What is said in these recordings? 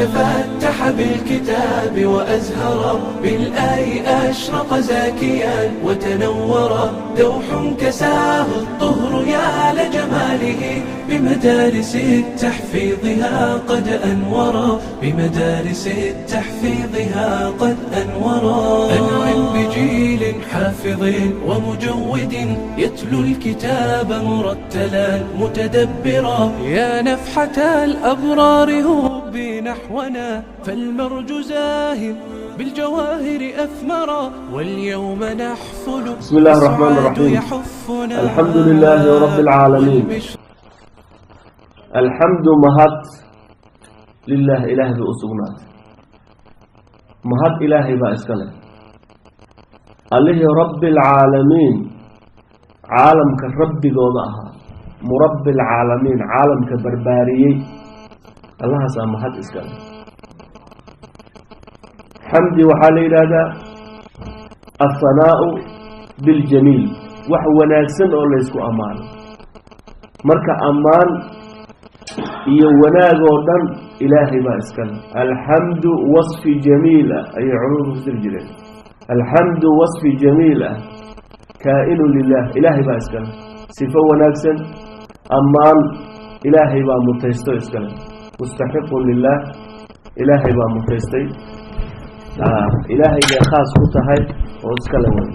تفتح بالكتاب وأزهر بالآي أشرق زاكيا وتنور دوح كساه الطهر يا لجماله بمدارس التحفيظها قد أنورا بمدارس التحفيظها قد أنورا. أنعم بجيل حافظ ومجود يتلو الكتاب مرتلا متدبرا يا نفحة الأبرار هبي نحونا فالمرج زاهر بالجواهر أثمرا واليوم نحفل. بسم الله الرحمن الرحيم. يحفنا. الحمد لله رب العالمين. الحمد mahad لله, Ilaah bay u sugnaatay. Mahad Ilaahay baa iska leh, Allihii رب العالمين, caalamka rabbigooda ahaa, مربي العالمين, caalamka barbaariyey. Allahaasaa mahad iska leh. Xamdi waxaa la yidhaahdaa الثناء بالجميل, wax wanaagsan oo laysku ammaano. Marka ammaan iyo wanaag oo dhan Ilaahay baa iska leh. الحمد wasfi jamiil ah ayay culimadu ku fasiri jireen. الحمد wasfi jamiil ah كائن لله, Ilaahay baa iska leh. Sifo wanaagsan, ammaan Ilaahay baa mutaysto iska leh, مستحق لله, Ilaahay baa mutaystay, Ilaahay bay khaas ku tahay oo iska le way.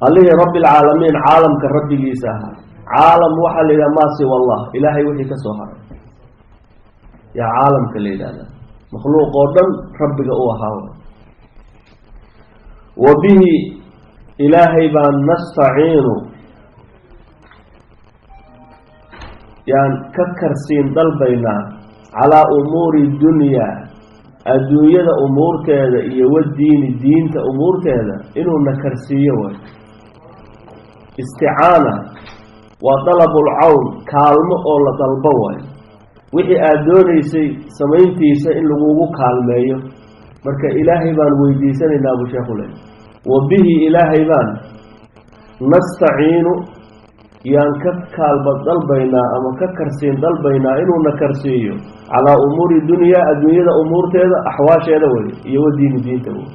Allihii رب العالمين, caalamka rabbigiisa ahaa. Caalam waxaa la yidhaha ما سوى الله, Ilaahay wixii ka soo haray yaa caalamka la yidhahda, makhluuq oo dhan rabbiga u ahaa. وبه, Ilaahay baan نستعين, yaan ka karsiin dalbaynaa, على أمور الدنيا, adduunyada umuurteeda, iyo والدين, diinta umuurteeda inuuna karsiiyo. Way isticaana waa طلب العون, kaalmo oo la dalbo waayo, wixii aada doonaysay samayntiisa in lagugu kaalmeeyo. Marka Ilaahay baan weydiisanaynaa buu sheekhu leh. وبه, Ilaahay baan نستعين, yaan ka kaalba dalbaynaa ama ka karsiin dalbaynaa inuuna karsiiyo, على أمور الدنيا, adduunyada umuurteeda, axwaasheeda wey, iyo والدين, diinta wey.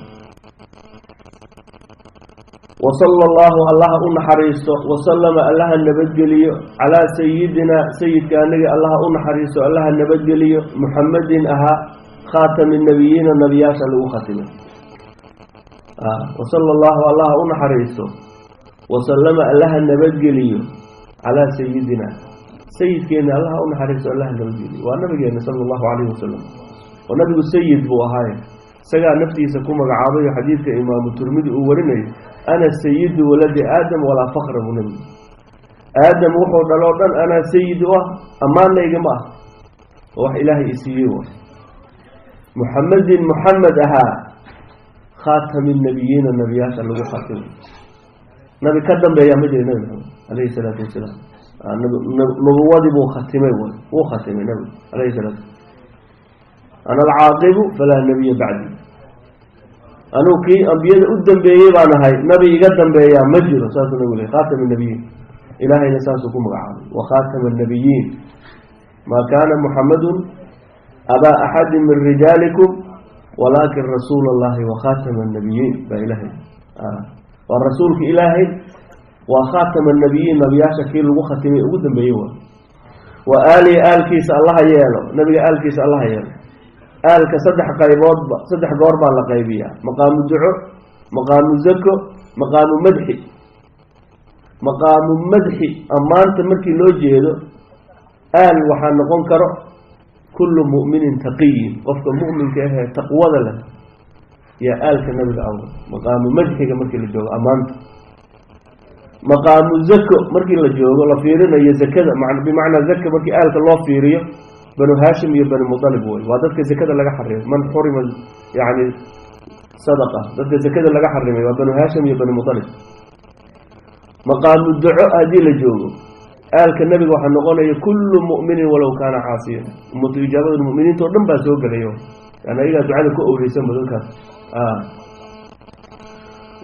وصلى الله, Allaha u naxariisto, وسلم, Allaha nabadgeliyo, على سيدنا, sayidka anaga Allaha u naxariisto, Allaha nabadgeliyo, محمد ahaa, خاتم النبيين, nebiyaasha lagu khatimay. وصلى الله, Allaha u naxariisto, وسلم, Allaha nabadgeliyo, على سيدنا, sayidkeena Allaha u naxariisto, Allaha nabadgeliyo, waa nabigeena صلى الله عليه وسلم. Oo nabigu sayid buu ahaay, isagaa naftiisa ku magacaabayo. Xadiidka Imaamu Turmidi uu warinayo, "أنا سيد ولد آدم ولا فخر" buu nabigu. Aadam wuxuu dhaloo dhan anaa sayid u ah, ammaanna igama ah, oo wax Ilaahay isiiyey wa. محمد, Muxamed ahaa, خاتم النبيين, nebiyaasha lagu khatimay. Nabi ka dambeeyaa ma jira Nabi Maxamed عليه الصلاة والسلام. Nubuwadii buu khatimay, way wuu khatimay nabigu عليه الصلاة. "أنا العاقب فلا نبي بعدي", anuu kii ambiyada u dambeeyey baan ahay, nabi iga dambeeyaa ma jiro, saasuu nabigu ley. خاتم النبيين, Ilaahayna saasuu ku magacaabay, وخاتم النبيين. "ما كان محمد أبا أحد من رجالكم ولكن رسول الله وخاتم النبيين" baa Ilaahay. Waa rasuulka Ilaahay, waa خاتم النبيين, nabiyaasha kii lagu khatimay ugu dambeeyey. Wa وآله, aalkiisa Allaha yeelo, nabiga aalkiisa Allaha yeelo. Aalka saddex qayboodba, saddex goor baa la qaybiyaa: maqaamu duco, maqaamu zako, maqaamu madxi. Maqaamu madxi, ammaanta markii loo jeedo, aal waxaa noqon karo كل مؤمن تقي, qofka mu'minka ahee taqwada leh yaa aalka nabiga awal, maqaamu madxiga markii la joogo, ammaanta. Maqaamu zako markii la joogo, la fiirinayo zakada, bimacnaa zaka markii aalka loo fiiriyo, Banu Haashim iyo Banu Mutalib wey, waa dadka zakada laga xarimay. من حرم yani صدقة, dadka zakada laga xarimay waa Banu Haashim iyo Banu Mutalib. Maqaamu duco haddii la joogo, aalka nabiga waxaa noqonaya كل مؤمن ولو كان عاصيا, ummatu ijaabada muminiinta o dhan baa soo gelayo, yani ayagaa ducada ku owleysanba dadkaas.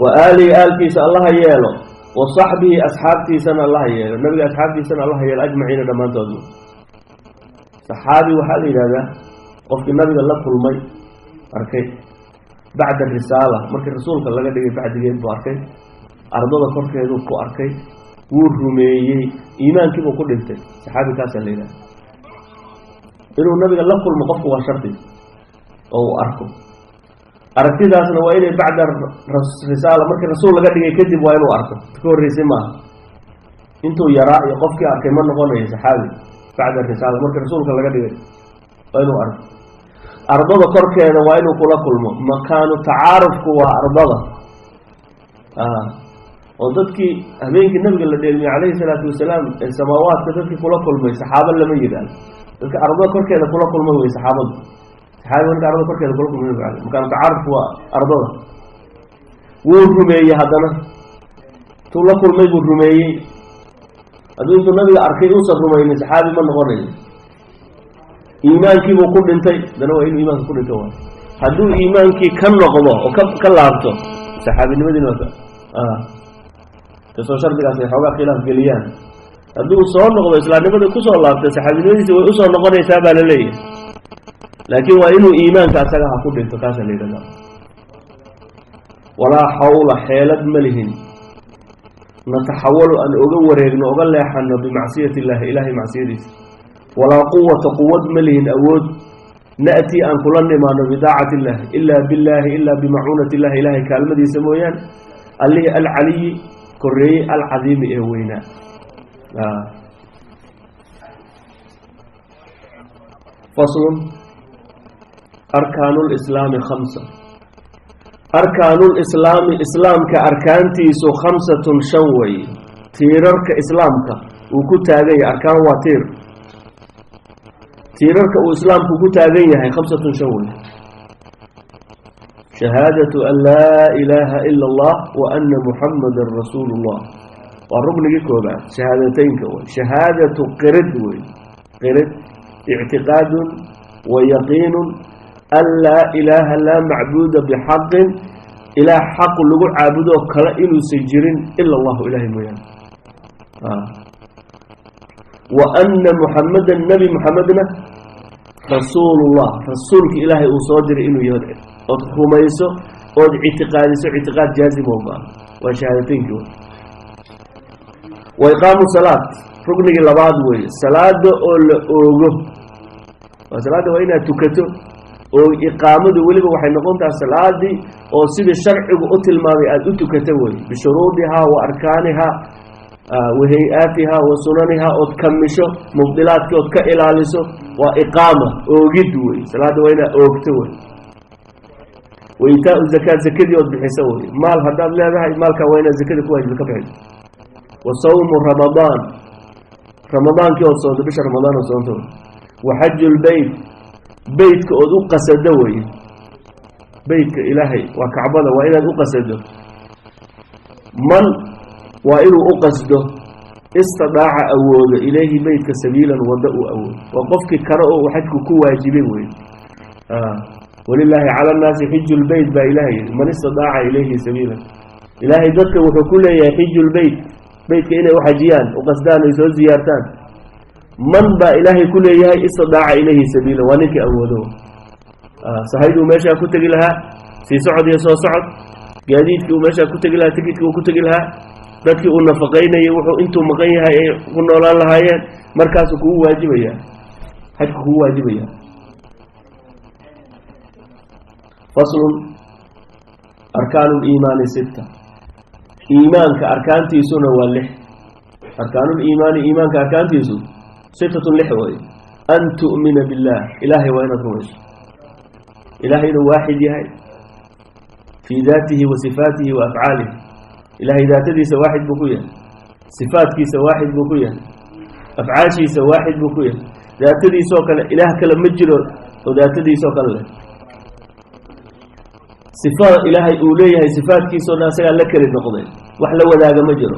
وآله, aalkiisa Allaha yeelo, وصحبه, asxaabtiisana Allaha yeelo, nabiga asxaabtiisana Allaha yeelo, أجمعين, dhammaantood. Saxaabi waxaa la yidhahdaa qofkii nabiga la kulmay, arkay bacda risaala, markii rasuulka laga dhigay bacdigeed buu arkay, ardada korkeeduu ku arkay, wuu rumeeyey, iimaankiibuu ku dhintay. Saxaabi kaasaa la yidhahda. Inuu nabiga la kulmo qofku waa shardi oo uu arko. Aragtidaasna waa inay bacda risaala, markii rasuul laga dhigay kadib waa inuu arko, ka horreysay maaha. Intuu yaraa iyo qofkii arkay ma noqonayo saxaabi. Bacda risaala, markii rasuulka laga dhigay waa inuu arko. Ardada korkeeda waa inuu kula kulmo. Makaanu tacaarufku waa ardada, oo dadkii habeenkii nabiga la dheelmiyey calayhi salaatu wasalaam ee samaawaadka dadkii kula kulmay saxaabo lama yidhaahdo. Dadka ardada korkeeda kula kulmay wey saxaabadu. Saxaabiga ninka ardada korkeeda kula kulmay nabiga alay. Makaanu tacaarufku waa ardada. Wuu rumeeyey, haddana tuu la kulmay buu rumeeyey. Hadduu intuu nabiga arkay uusan rumaynin, saxaabi ma noqonayo. Iimaankiibuu ku dhintay, haddana waa inuu iimaanka ku dhinto. Waay hadduu iimaankii ka noqdo oo ka laabto, saxaabinimadiina waa kasoo shardigaas ay xoogaa khilaaf geliyaan. Hadduu soo noqdo, islaamnimadii kusoo laabtay, saxaabinimadiisi way usoo noqonaysaa baa la leeyahay, laakiin waa inuu iimaanka asaga ha ku dhinto, kaasa la yidhahdaa. Walaa xawla, xeelad ma lihin, nataxawalu aan oga wareegno, oga leexano, bimacsiyati illaahi, ilaahay macsiyadiisa. Walaa quwata, quwad ma lihin, awood, na'tii aan kula nimaano bidaacati illahi, ilaa billaahi, ilaa bimacuunati illahi, ilaahay kaalmadiisa mooyaane, allihii alcaliyi koreeyey, alcadiimi ee weynaa. Faslun: arkaanu lislaami khamsa. Arkaanulislaami, islaamka arkaantiisu, khamsatun, shan weeye. Tiirarka islaamka uu ku taagan yahay, arkaan waa tiir, tiirarka uu islaamku ku taagan yahay, khamsatun, shan weeye. Shahaadatu an laa ilaaha ila allah wa ana muxamadan rasuulu llah waa ruknigii koobaad, shahaadateynka wey. Shahaadatu qirid wey, qirid, ictiqaadun wa yaqiinun an laa ilaaha, laa macbuuda bixaqin, ilaah xaq lagu caabudoo kale inuusan jirin, ila allahu, ilaahay mooyaane, wa ana muxamadan, nebi muxamedna, rasuulullah, rasuulka ilaahay uu soo diray inuu yahay, ood rumayso ood ictiqaadiso, ictiqaad jaazim oo go-an, waa shahaadateynki wey. Wa iqaamu salaat, ruknigii labaad weeye, salaada oo la oogo. Waa salaadda waa inaad tukato, oo iqaamadu weliba waxay noqon taha salaadii oo sidii sharcigu u tilmaamay aada u tukato wey, bishuruudihaa wa arkaanihaa wa hay-aatihaa wa sunanihaa, ood kamisho, mubdilaadkii ood ka ilaaliso. Waa iqaama, oogid wey. Salaadda waa inaad oogto wey. Wa itaa-u zakaat, zakadii ood bixiso wey. Maal haddaad leedahay, maalkaa waa inaad zakadii ku waajiba ka bixiso. Wa sawmu ramadaan, ramadaankii ood soonto, bisha ramadaan ood soonto wey. Wa xaju lbeyt, beytka ood u qasado weye. Beytka ilaahay waa kacbada, waa inaad u qasado. Man waa inuu u qasdo, istidaaca, awoodo, ilayhi beytka, sabiilan, waddo uu awoodo. Waa qofkii kale oo uu xajku ku waajibay wey. Walilaahi cala annaasi xiju lbeyt baa ilahay yihi, man istidaaca ilayhi sabiilan. Ilaahay dadka wuxuu ku leeyahay xiju lbeyt, beytka inay uxajiyaan, u qasdaan, ay soo ziyaartaan. Man baa ilaahay ku leeyahay istidaaca ilayhi sabiila, waa ninkii awoodo. Sahayduu meeshaa ku tegi lahaa, sii socod iyo soo socod, gaadiidkii uu meeshaa ku tegi lahaa, tikidkii uu ku tegi lahaa, dadkii uu nafaqaynayay wuxuu intuu maqan yahay ay ku noolaan lahaayeen, markaasuu kugu waajibaya xajku, kugu waajibaya. Faslun: arkaanu liimaani sita, iimaanka arkaantiisuna waa lix. Arkaanuliimaani, iimaanka arkaantiisu, sitatun, lix way. An tu'mina biاllah, ilaahay waa inaad rumayso, ilahay inuu waaxid yahay fii daatihi wa sifaatihi wa afcaalihi. Ilahay daatadiisa waaxid buu ku yahay, sifaatkiisa waaxid buu ku yahay, afcaashiisa waaxid buu ku yahay. Daatadiisoo kale ilaah kale ma jiro oo daatadiisoo kale leh. Sifada ilaahay uu leeyahay, sifaatkiisao dhan asagaa la keli noqday, wax la wadaaga ma jiro.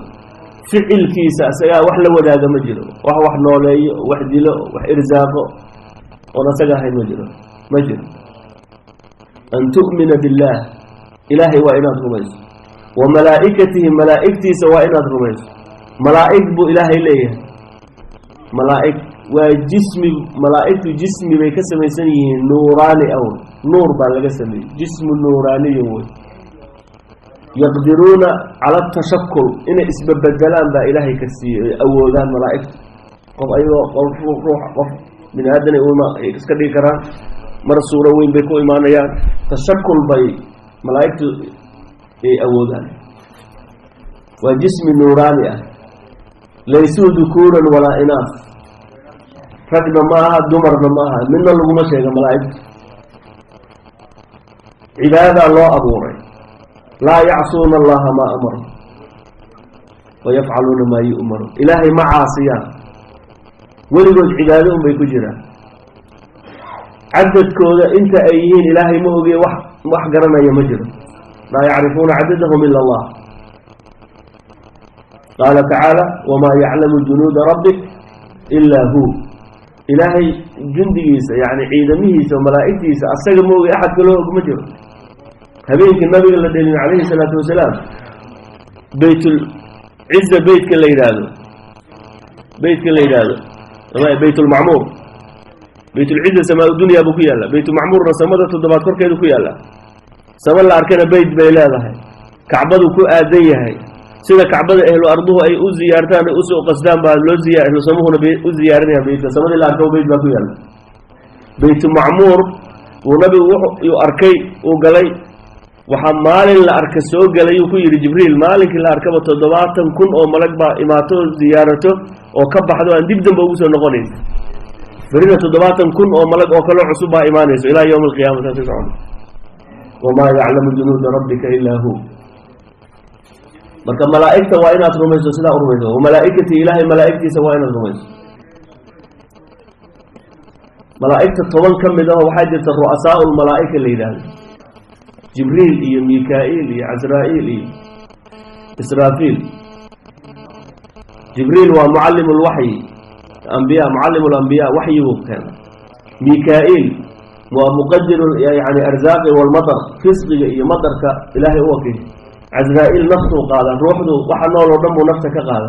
Ficilkiisa asagaa wax la wadaaga ma jiro, wax nooleeyo, wax dilo, wax irsaaqo oon asaga ahayn ma jiro, ma jiro. An tu'mina biاllaah, ilaahay waa inaad rumayso. Wa malaa'ikatihi, malaa'igtiisa waa inaad rumayso. Malaa'ig buu ilaahay leeyahay. Malaa'ig waa jismi, malaa'igtu jismi bay ka samaysan yihiin, nuuraani aw nuur baa laga sameeyey, jismu nuuraaniyo wey. Yaqdiruuna cala atashakul, inay isbabedelaan baa Ilaahay ka siiyey, ay awoodaan malaa'igtu. Qof ayagoo qof ruux, qof bini aadanay iska dhigi karaan, mar suuro weyn bay ku imaanayaan. Tashakul bay malaa'igtu ay awoodaan. Waa jismi nuuraani ah, laysuu dukuuran walaa inaas, ragna ma aha, dumarna ma aha, midna laguma sheega. Malaa'igtu cibaadaa loo abuuray, laa yacsuuna Allaha maa amaru wayafcaluuna maa yu'maruun. Ilaahay ma caasiyaan, weligood cibaado un bay ku jiraan. Cadadkooda inta ay yihiin Ilaahay ma ogiye, wax garanaya ma jiro. Laa yacrifuuna cadadahum ila Allah. Qaala tacaala: wamaa yaclamu junuuda rabbik ilaa hu. Ilaahay jundigiisa, yani ciidamihiisa oo malaa'igtiisa, asaga ma ogi, axad kaloo og ma jiro. Habeenkii nabiga la dhelin calayhi salaatu wasalaam, Baytul Ciza, beytka la yidhaahdo, beytka la yidhaahdo Baytulmacmuur. Baytulciza samaa dunya buu ku yaalla, Baytulmacmuurna samada toddobaad korkeedu ku yaalla. Sama la arkana beyt bay leedahay, Kacbadu ku aadan yahay. Sida Kacbada ehlu arduhu ay u ziyaartaan, ay usoo qasdaan, baa loo ziya ehlu samuhuna u ziyaarinayaan beytka. Samadii la arkaba beyt baa ku yaalla. Baytulmacmuur uu nabigu wuxuu arkay, uu galay, waxaa maalin la arka soo gelayuu ku yidhi Jibriil, maalinkii la arkaba 70,000 oo malag baa imaato oo ziyaarato oo ka baxdo, aan dib damba ugu soo noqonayn. Berina 70,000 oo malag oo kaloo cusub baa imaanayso ilaa yowm alqiyama. Taasi socon. Wamaa yaclamu junuuda rabbika ilaa hu. Marka malaa'igta waa inaad rumayso, sidaa u rumayso. Wamalaa'ikati, Ilaahay malaa'igtiisa waa inaad rumayso. Malaa'igta 10 ka mid aho waxaa jirta ru'asaau lmalaa'ika la yidhaahdo, Jibriil iyo Mika-iil iyo Casraa-iil iyo Israafiil. Jibriil waa mucallim lwaxyi ambiya, mucallim lambiya, waxyiguu keena. Mika-iil waa muqadiru yani arzaaqi walmatar, risqiga iyo matarka Ilaahay u wakiil. Casraa-iil naftuu qaada, ruuxdu waxa nool oo dhan buu nafta ka qaada.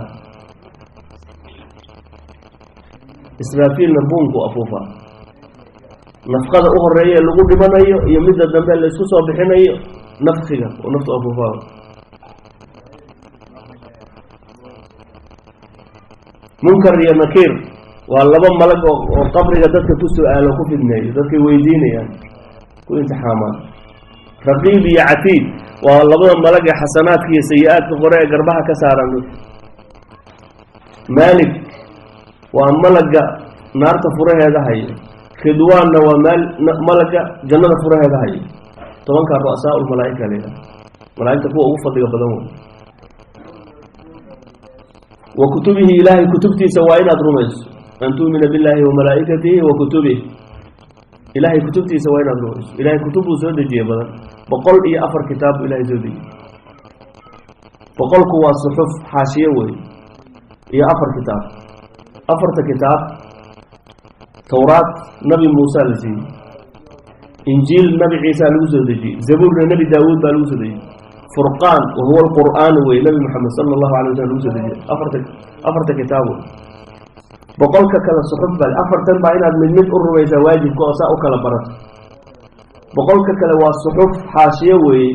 Israafiilna buunku afuufaa, nafqada u horeeya ee lagu dhimanayo iyo midda dambe laysku soo bixinayo, nafkiga oo naftu afuufaa. Munkar iyo Nakiir waa laba malag oo qabriga dadka ku su-aalo, ku fidneeyo, dadkay weydiinayaan, ku imtixaamaan. Raqiib iyo Catiid waa labada malag ee xasanaadka iyo sayi-aadka qore ee garbaha ka saaran dadka. Maalik waa malaga naarta furaheeda hayo, Ridwaanna waa malaga jannada furaheeda hayo. 10-kaa ru'asaa lmalaaika la yidhaha, malaaigta kuwa ugu fadliga badan wey. Wa kutubihi, Ilaahay kutubtiisa waa inaad rumayso. An tu'mina billahi wa malaa'ikatihi wa kutubihi, Ilaahay kutubtiisa waa inaad rumayso. Ilahay kutub buu soo dejiyey badan, 104 kitaab buu Ilahay soo dejiyey. 100-ku waa suxuf, xaashiye wey, iyo 4 kitaab. Afarta kitaab: Towraat Nabi Muusa la siiyey, Injiil Nabi Ciisa lagu soo dejiyey, Zabuurna Nebi Daawuud baa lagu soo dejiyey, Furqaan wahuwa alqur'aan wey, Nabi Moxamed sala Allahu alay waslm lagu soo dejiyey. Afarta kitaab wey. 100-ka kale suxuf baa. Afartan baa inaad mid mid u rumaysaa waajibka oo saa u kala barato. 100-ka kale waa suxuf, xaashiye weeye.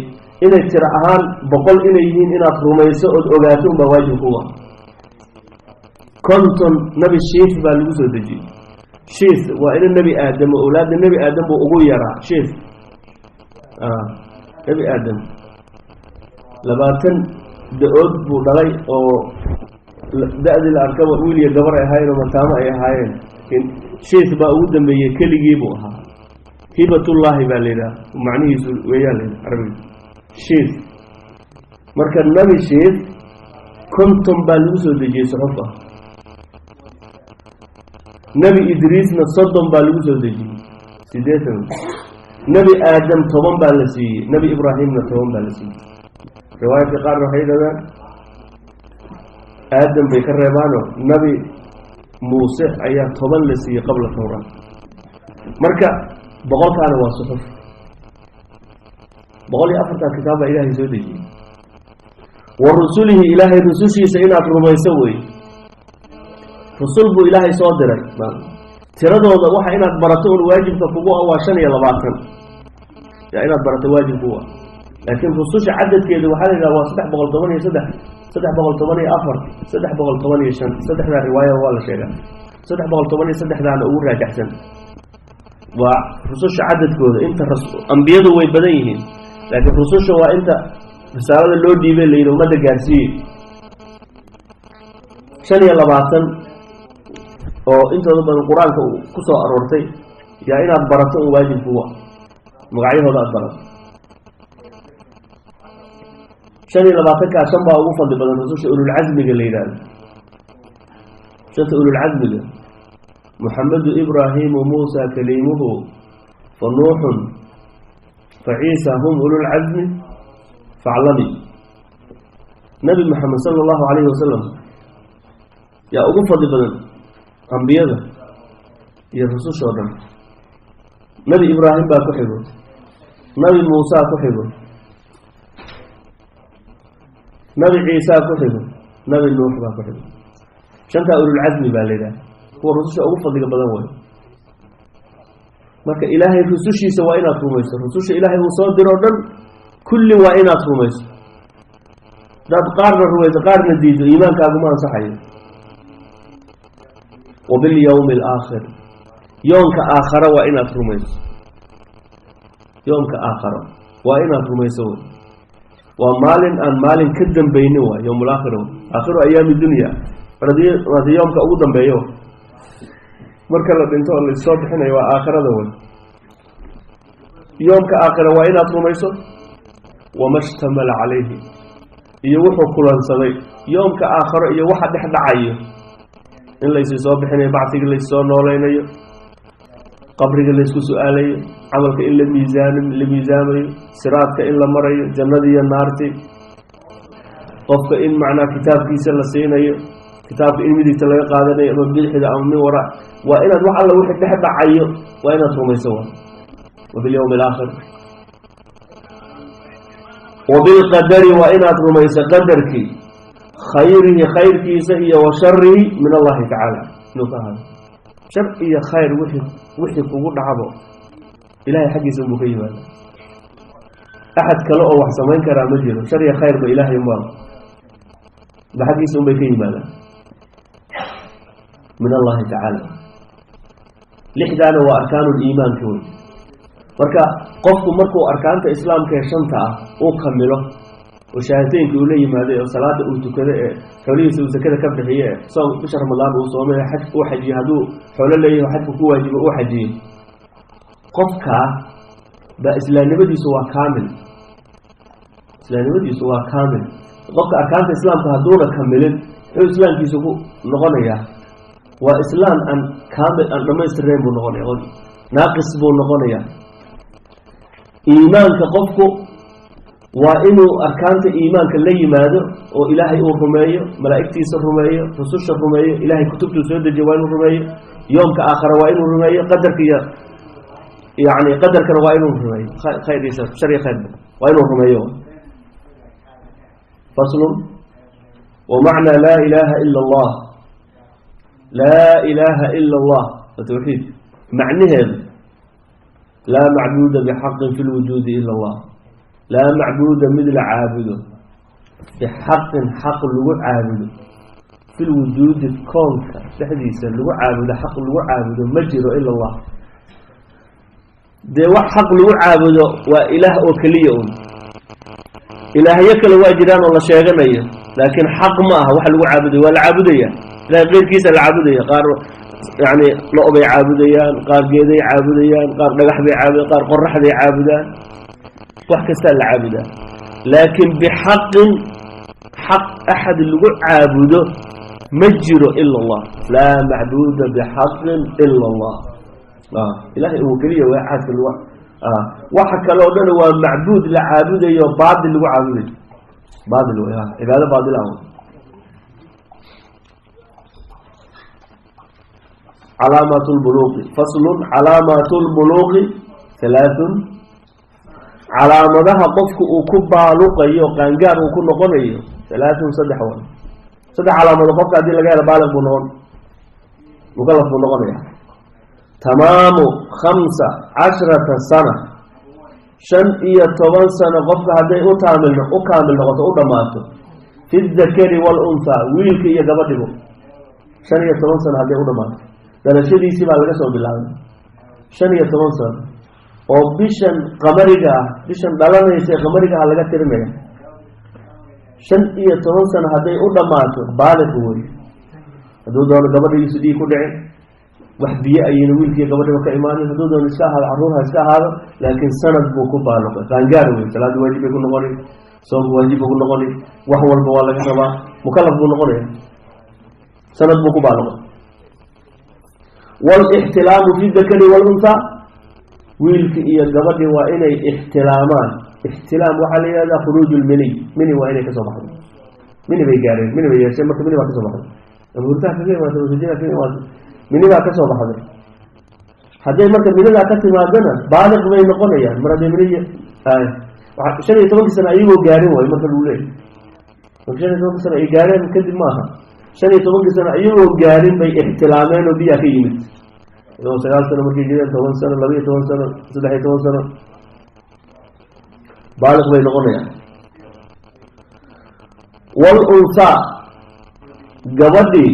Inay tiro ahaan 100 inay yihiin inaad rumayso ood ogaato unbaa waajib kuga. 50 Nabi Shiif baa lagu soo dejiyey. Shiif waa ina Nebi Aadam oo awlaadda Nebi Aadam buu ugu yaraa. Shiif Nebi Aadam 20 da-ood buu dhalay, oo da-dii la arkaba wiil iyo gabar ay ahaayeen oo mataamo ay ahaayeen. Shiif baa ugu dambeeyey, keligii buu ahaa. Hibatullaahi baa la yidhaha, macnihiisu weeyaan la yidhaha carabiga Shiif. Marka Nabi Shiif 50 baa lagu soo dejiyey suxuf ah. Nebi Idriisna 30 baa lagu soo dejiyey, 80. Nebi Aadam 10 baa la siiyey, Nebi Ibraahimna 10 baa la siiyey. Riwaayadka qaarna waxay yidhahdaan Aadam bay ka reebaano, Nabi Muuse ayaa 10 la siiyey qabla Tawraat. Marka 100-kaana waa suxuf. 104-kaa kitaab baa Ilaahay soo dejiyey. Wa rusulihi, Ilaahay rusushiisa inaad rumayso wey. Rusul buu Ilaahay soo diray. Tiradooda waxa inaad barato un waajibka kugu ah waa 25, yaa inaad barato waajib kugu ah. Laakiin rususha cadadkeeda waxaa la yidhaha waa 313, 314, 315. Saddexdaa riwaaya waa la sheegaa, 313daana ugu raajaxsan waa rususha cadadkooda. Inta ambiyadu way badan yihiin, laakiin rususha waa inta risaalada loo dhiibay la yidhi ummadda gaarsiiyey, 25 oo intooda badan Qur-aanka uu ku soo aroortay. Yaa inaad barato un waajib kugu ah, magacyahooda aad barato. 25kaa shan baa ugu fadli badan rususha ululcasmiga la yidhaahdo. Shanta ululcasmiga: Muxamedu, Ibraahimu, Muusa kaliimuhu, fa Nuuxun, fa Ciisa, hum ululcasmi faclami. Nabi Maxamed sala Allahu calayhi wasalam yaa ugu fadli badan ambiyada iyo rususha oo dhan. Nabi Ibraahim baa ku xigo, Nabi Muusaa ku xigo, Nabi Ciisaa ku xigo, Nabi Nuux baa ku xigo. Shantaa ululcasmi baa la yidhaha, kuwa rususha ugu fadliga badan way. Marka Ilaahay rusushiisa waa inaad rumayso. Rususha Ilaahay uu soo diro o dhan kulli waa inaad rumayso. Hadaad qaarna rumayso, qaarna diido, iimaankaaguma ansaxayo. Wa bilyawmi alaakhir, yoomka aakharo waa inaad rumayso. Yoomka aakharo waa inaad rumayso wey. Waa maalin aan maalin ka dambaynin, waay yowm alaakhir, aakhiru ayaami dunya, maradi yoomka ugu dambeeyo marka la dhinto oo laissoo bixinayo waa aakhirada wey. Yoomka aakhira waa inaad rumayso, wama shtamala calayhi, iyo wuxuu kulansaday yoomka aakharo iyo waxa dhex dhacayo, in laysi soo bixinayo, bacsigii laissoo noolaynayo, qabriga laysku su-aalayo, camalka in la miisaan la miisaamayo, siraadka in la marayo, jannadii iyo naartii, qofka in macnaa kitaabkiisa la siinayo, kitaabka in midigta laga qaadanayo ama bidixda ama min waraa. Waa inaad wax alla wixii dhex dhacayo waa inaad rumayso. Wa wabilyawmi alaakhir wabilqadari, waa inaad rumayso qadarkii, khayrihi khayrkiisa iyo wa sharihi, min Allahi tacaala inuu ka ahaado. Shar iyo khayr wixii kugu dhacbo Ilahay xaggiisa unbuu ka yimaada. Axad kale oo wax samayn karaa ma jiro. Shar iyo khayrba Ilahay unbaa ba xaggiisa unbay ka yimaadaan, min Allahi tacaala. Lixdaana waa arkaanu liimaanka wey. Marka qofku markuu arkaanta islaamka ee shanta ah uu kamilo oo shahaatooyinka uu la yimaaday oo salaada uu tukado ee xoolihiisa uu sakada ka bixiye ee soom bisha Ramadaan uu soomay ee xaj uu xajiyo hadduu xoolo leeyaho xajku ku waajibo uu xajiyo, qofkaa baa islaamnimadiisu waa kaamil. Islaamnimadiisu waa kaamil. Qofka arkaanta islaamka hadduuna kamilin, muxuu islaamkiisu ku noqonayaa? Waa islaam aan kaamil, aan dhamaystirnayn buu noqonaya, naaqis buu noqonayaa. Iimaanka qofku waa inuu arkaanta iimaanka la yimaado oo Ilaahay uu rumeeyo, malaa'igtiisa rumeeyo, rususha rumeeyo, Ilahay kutubtuu soo dejiyo waa inuu rumeeyo, yoomka aakhara waa inuu rumeeyo, qadarka iyo yani qadarkana waa inuu rumeeyo, khayr iyo shar, shar iyo khayrba waa inuu rumeeyo. Faslun. Wamacnaa laa ilaaha ila Allah, laa ilaaha ila Allah waa tawxiid. Macnaheedu laa macbuuda bixaqin fi lwujuudi ila Allah. Laa macbuuda, mid la caabudo, bixaqin, xaq lagu caabudo, fi lwujuudi, koonka dhexdiisa lagu caabudo, xaq lagu caabudo ma jiro ila Allah. Dee wax xaq lagu caabudo waa Ilaah oo keliya un. Ilaahyo kale waa jiraan oo la sheeganayo, laakiin xaq ma aha waxa lagu caabudayo. Waa la caabudaya, Ilahay keyrkiisa la caabudaya. Qaar yani lo- bay caabudayaan, qaar geeday caabudayaan, qaar dhagax bay caabudayaan, qaar qoraxday caabudaan, wax kastaa la caabudaa. Laakiin bixaqin, xaq axad lagu caabudo ma jiro ila Allah. Laa macbuuda bixaqin ila Allah, Ilahay uu keliya waa axadka lagu. Waxa kale o dhan waa macbuud la caabudayo, baatil lagu caabudayo, baatil wey, cibaado baatil ah. Calaamaat lbuluuqi. Faslun. Calaamaat lbuluuqi halaathun, calaamadaha qofku uu ku baaluqayo, qaangaar uu ku noqonayo, halaathun, saddex way. Saddex calaamado qofka haddii laga helo, baaliq buu noqon. Mukalaf buu noqonaya. Tamaamu 15 sana, 15 sano qofka hadday u taamil u kaamil noqoto, u dhammaato, fi dakari waalunhaa, wiilka iyo gabadhibu, 15 sano hadday u dhammaato, dhalashadiisii baa laga soo bilaabay 15 sano oo bishan qamariga ah, bishan dhalanaysa ee qamariga ah laga tirinaya. 15 sano hadday u dhammaato, baaliq wey. Hadduu doono gabadhigiisu dhiig ku dhicin, wax biyo ayayna wiilkiiyo gabadhiba ka imaanin, hadduu doono iska ahaado carruur ha iska ahaado, laakiin sanad buu ku baaluqay, qaangaar wey. Salaadda waajib bay ku noqoni, soonku waajib buu ku noqoni, wax walba waa laga rabaa, mukalaf buu noqonaya, sanad buu ku baaluqay. Waalixtilaamu fi dakari waalunhaa, wiilki iyo gabadhi waa inay ixtilaamaan. Ixtilaam waxaa la yihahdaa khuruuj lminiy, mini waa inay kasoo baxdo. Mini bay gaareen, mini bay yeesheen, marka mini baa kasoo baxday, ama hurtaha kaga imaatay, masajida kaga imaatay, mini baa kasoo baxday. Hadday marka minidaa ka timaadana, baaliq bay noqonayaan. Mar hadday mini 15-kii sano ayagoo gaarin waayo, marka lagu leeyay marka 15-kii sano ay gaareen kadib maaha, 15-kii sano ayagoo gaarin bay ixtilaameen oo biyaa ka yimid, iyagoo 9 sano markay jireen, 10 sano, 12 sano, 13 sano, baaliq bay noqonayaan. Waalunhaa, gabadhii,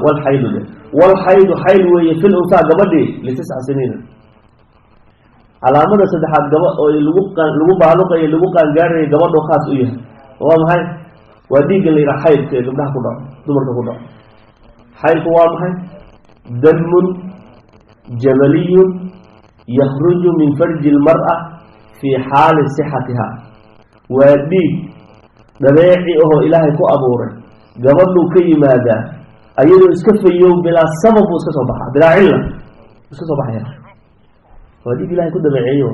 walxaydu de, walxaydu xayl weeye fi lunhaa gabadhii litisca siniina. Calaamada saddexaad gaba oo lagu baaluqayo, lagu qaangaarayo, gabadho khaas u yahay waa maxay? Waa dhiigga la yidhaha xaydka ee gabdhaha ku dhaco, dumarka ku dhaco. Xaydku waa maxay? Damun jabaliyun yakhruju min farji lmar'a fii xaali sixatiha. Waa dhiig dabeeci ahoo Ilaahay ku abuuray, gabadhuu ka yimaadaa ayadoo iska fayow, bilaa sabab buu iska soo baxaa, bilaa cilla iska soo baxaya. Waa dhiig Ilahay ku dabeeceeyo.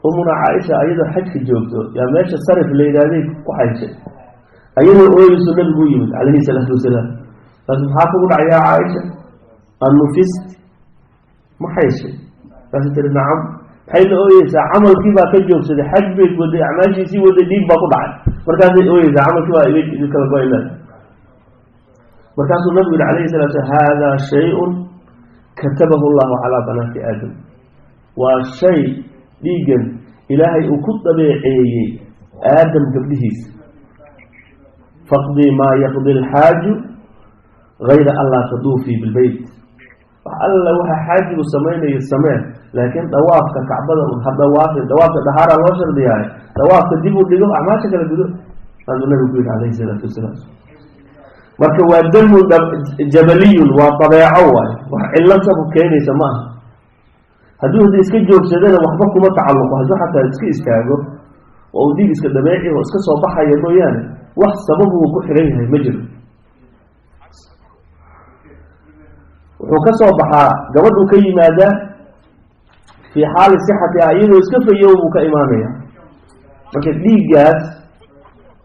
Umuna Caaisha ayadoo xajka joogto yaa meesha Sarif la yidhaahday ku xayshay, ayadoo ooyeyso Nabigu u yimid calayhi salaatu wasalaam. Kaas, "Maxaa kugu dhacay, yaa Caaisha? Annufist ma xayshay?" Kaasay tiri, "Nacam." Maxay la ooyeysaa? Camalkii baa ka joogsaday, xaj bay waday, acmaashiisii waday, dhiig baa ku dhacay, markaasay ooyeysaa, camalkii baa iga kala go-ay. Markaasuu Nabigu yihi calayhi salatu slam, "Haadaa shay-un katabahu Allahu calaa banaati Aadam." Waa shay dhiiggan Ilaahay uu ku dabeeceeyey Aadam gabdhihiisa. "Faqdii maa yaqdi alxaaju gayra an laa taduufii bilbeyt." Wax alla waxa xaajigu samaynayo samee, laakiin dawaafka Kacbada un ha dawaafin. Dawaafka dahaara loo shardiyahay, dawaafka dib u dhigo, acmaasha kala gudo, saasuu Nabigu ku yidhi calayhi salaatu wasalaam. Marka waa damun jabaliyun, waa dabeeco waay, wax cillo sabab keenaysa ma aha. Hadduu hada iska joogsadana waxba kuma tacalluqo, hadduu xataa iska istaago oo uu dhiig iska dabeeci oo iska soo baxaya mooyaane, wax sababuu ku xiran yahay ma jiro. Wuxuu ka soo baxaa, gabadhuu ka yimaadaa fii xaali sixatiha, iyadoo iska fayow buu ka imaanaya. Marka dhiiggaas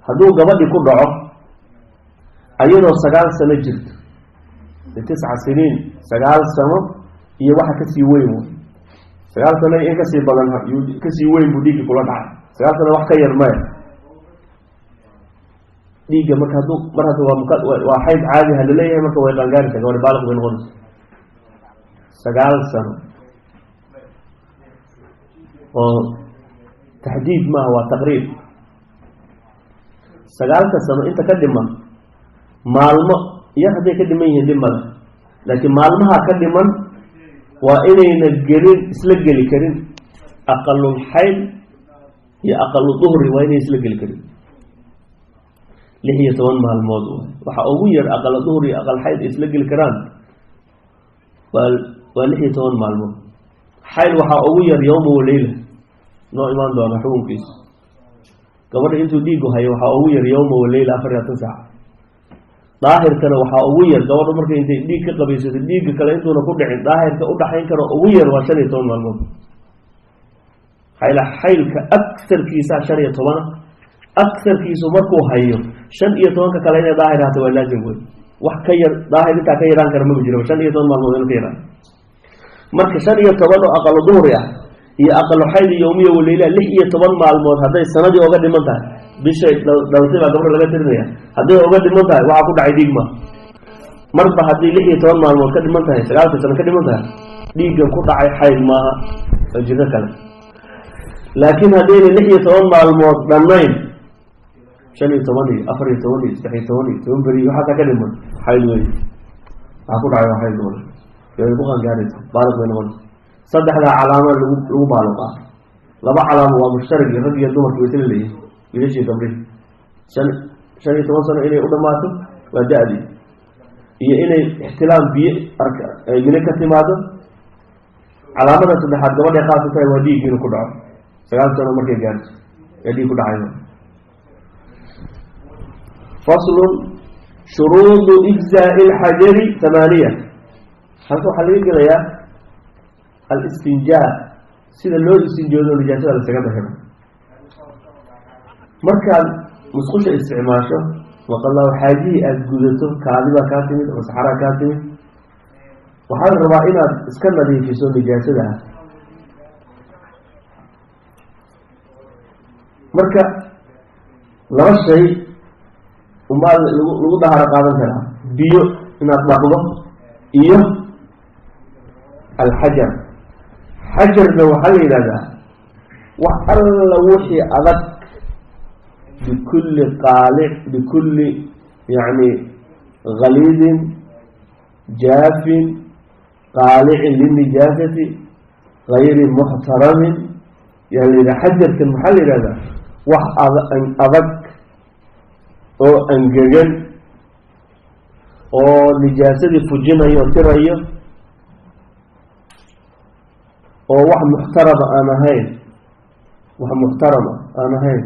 hadduu gabadhi ku dhaco ayadoo 9 sano jirto, 9 siniin, 9 sano iyo waxa kasii weyn wey, 9 sano in kasii badan, kasii weyn buu dhiiggi kula dhacay, 9 sano wax ka yar maya. Dhiigga marka hadduu mar hadda waa mka waa xayd caadi ha laleeyahay, marka way qaangaaraysa gabadhi, baaliq bay noqonaysa. 9 sano oo taxdiid maaha, waa taqriib. 9-ka sano inta ka dhiman maalmo yar hadday ka dhiman yihiin dhib male, laakiin maalmaha ka dhiman waa inayna gelin, isla geli karin aqalul xayd iyo aqalu duhri, waa inay isla geli karin. 16 maalmood waay waxa ugu yar aqala duhri iyo aqal xayd isla geli karaan, waa 16 maalmood. Xayl waxaa ugu yar yowma waleyla, noo imaan doona xukunkiisa. Gabadha intuu dhiigu hayo waxaa ugu yar yowma waleyla, 24 saac. Daahirkana waxaa ugu yar gabadha markay intay dhiig ka qabaysato, dhiigga kale intuuna ku dhicin, daahirka udhaxayn karo ugu yar waa 15 maalmood. Xayla xaylka agsarkiisa 15-a, agsarkiisu markuu hayo 15-ka kale inay daahir ahaato waa laazim wey. Wax ka yar daahir intaa ka yaraan kara maba jiro, 15 maalmood inu ka yaraan. Marka 15 oo aqalo duhri ah iyo aqalo xayd yowmiya waleyla, 16 maalmood hadday sanadii oga dhiman tahay, Bishay dhalatay baa gabadha laga tirinaya. Hadday uga dhiman tahay, waxaa ku dhacay dhiig ma. Marba haddii 16 maalmood ka dhiman tahay, 9-ka sano ka dhiman tahay, dhiiggan ku dhacay xayd maaha, waa jiro kale. Laakiin haddayna 16 maalmood dhammayn, 15 iyo 14 iyo 13 iyo 10 beri waxaasaa ka dhiman, xayd wey. Waxaa ku dhacay waa xayd gabadha, way ku qaangaaraysa, baaliq bay noqonaysa. Saddexdaa calaamo lagu baaluqaa. Laba calaamo waa mushtaragi, rag iyo dumarka way isla leeyihin, wiilashii gabdhihi. 15 sano inay u dhammaato waa da-dii, iyo inay ixtilaam biyo arka mine ka timaado. Calaamada saddexaad gabadhay khaas u tahay, waa dhiig inuu ku dhaco 9 sano markay gaarto ee dhiig ku dhacayo. Faslun: shuruudu ijzaa'i alxajari 8. Halka waxaa laga gelayaa alistinjaa, sida loo istinjoodo, nijaasada lasaga dahiro. Markaad musqusha isticmaasho, maqalaa xaajihii aada gudato, kaadibaa kaa timid ama saxaraa kaa timid, waxaa la rabaa inaad iska nadiifiso nijaasada. Marka laba shay unbaa lagu dahaaro qaadan karaa: biyo inaad dhaqdo iyo alxajar. Xajarna waxaa la yidhahdaa wax alla wixii adag, bikulli qaalic, bikulli yani galiidin jaafin qaalicin lilnijaasati gayri muxtaramin yaa la yidhaha. Xajarkan maxaa la yidhahdaa? Wax adag oo angegan oo nijaasadii fujinayo o tirayo, oo wax muxtarama aan ahayn, wax muxtarama aan ahayn.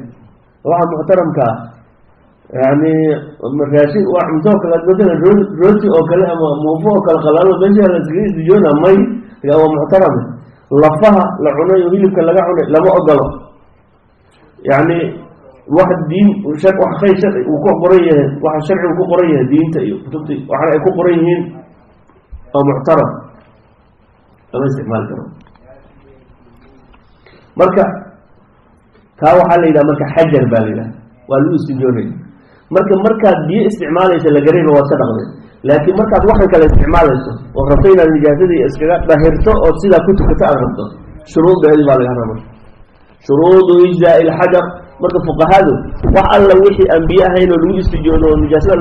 Waxa muxtaramkaa yani raashin waa cunto oo kale, matalan rooti oo kale ama muufo oo kale qalaalo meesha la iskaga istijoona may, waa muxtarame. Lafaha la cunay oo hilibka laga cunay lama ogolo. Yani wax diin wax khayr sharci uu ku qoran yahay, waxa sharcigu ku qoran yahay, diinta iyo kutubta waxana ay ku qoran yihiin oo muctaram lama isticmaali karo. Marka taa waxaa la yidhaha marka xajar baa la yidhaha, waa lagu istijoonaya. Marka markaad biyo isticmaalaysa lagarayba waad ka dhaqday, laakiin markaad waxan kale isticmaalayso oo rabto inaad nijaasadii iskaga dhahirto ood sidaa ku tukato aada rabto, shuruuddeedii baa laga rabaa. Shuruudu ijzaa'i alxajar. Marka fuqahadu wax alla wixii aan biyo ahayn oo lagu istijoodo oo nijaasada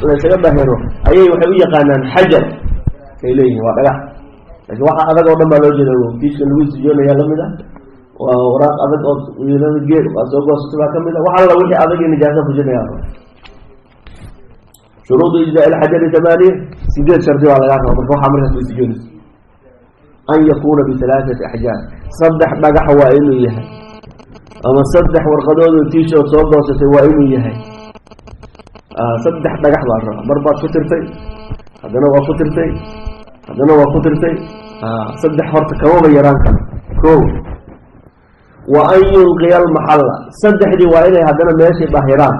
laysaga dhahiro ayay waxay u yaqaanaan xajar kay leeyihin, waa dhagax. Laakiin waxa adag oo dhan baa loo jeeda. Kiishka lagu istijoonayaa lamid ah, waa waraaq adag oo geed waa soo goosata baa kamid a. Wax alla wixii adag iyo nijaasa fujinaya. Shuruudu ijzaa'i alxajari 8, 8 shardi baa lagaa raba. Marka waxaa markaas ku istijoonaysa an yakuuna bihalaaثati axjaar, 3 dhagax waa inuu yahay, ama 3 warqadood oo tiishood soo goosatay waa inuu yahay. 3 dhagax baa rabaa. Mar baad ku tirtay, haddana waa ku tirtay, haddana waa ku tirtay, 3 horta kamaba yaraan karo. Ko wa an yunqiya almaxalla, saddexdii waa inay haddana meeshay dahiraan.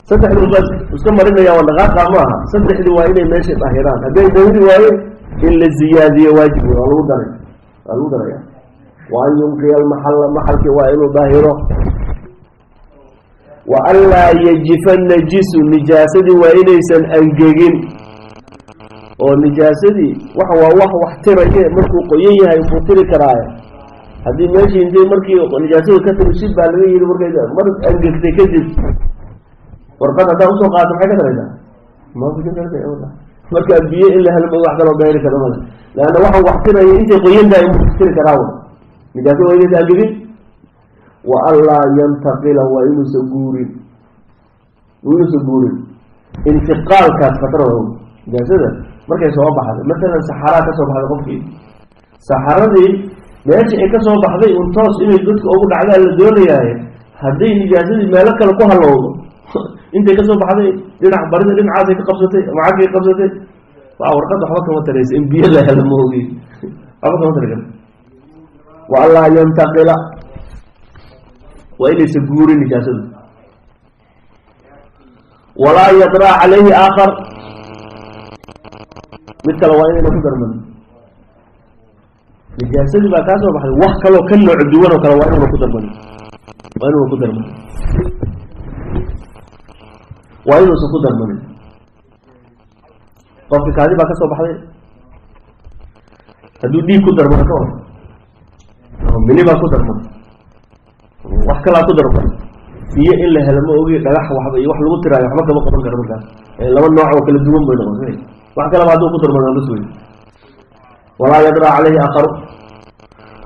Saddexdii baa iska marinaya, waa dhaqaaqa maaha. Saddexdii waa inay meeshay dahiraan. Hadday dahiri waaye, in la ziyaadiyo waajib wey, waa lagu daray, waa lagu daraya. Wa an yunqiya almaxalla, maxalkii waa inuu daahiro. Wa an laa yajifa najisu, nijaasadii waa inaysan angegin, oo nijaasadii wax waa wax tiraye, markuu qoyan yahay buu tiri karaaye. Haddii meeshii intay markii nijaasadu ka timi shib baa laga yidhi, markay mar angegtay kadib warqad haddaa usoo qaadato, maxay ka taraysaa? Ma fujin karta. Markaa biyo in la helo wax kaloo dahiri karo male, leanna waxaan wax tiraya intay qoyan tahay inbuu tiri karaa. Nijaasada waa inaysan angegin. Wa an laa yantaqila, waa inuusan guurin, waa inuusan guurin. Intiqaalkaas khatar waa. Nijaasada markay soo baxday, matalan saxaraa ka soo baxday qofkii, saxaradii meesha ay ka soo baxday un toos inay dadka ugu dhacdaa la doonayaaye. Hadday nijaasadii meelo kale ku halowdo, intay kasoo baxday dhinac barida dhinacaasay ka qabsatay ama xaggay qabsatay, waa warqad waxba kama taraysa, in biyo la helo maogi, waxba kama tari karto. Wa an laa yantaqila, waa inaysa guurin nijaasadu. Walaa yadraa calayhi aakhar, mid kale waa inayna ku darman. Nijaasadii baa kaa soo baxday, wax kaloo ka nooc duwan oo kale waa inuuna ku darmanin. Waa inuuna ku darmanin, waa inuusan ku darmanin. Qofka kaadi baa ka soo baxday, hadduu dhiig ku darmano ka war, ama mini baa ku darman, wax kalaa ku darman, biyo in la helo ma ogi, dhagax waxba iyo wax lagu tiraayo waxba kama qaban karo. Markaas laba nooc oo kala duwan bay noqon. Wax kalaba hadduu ku darmano bas wey. Walaa yadra caleyhi aqaru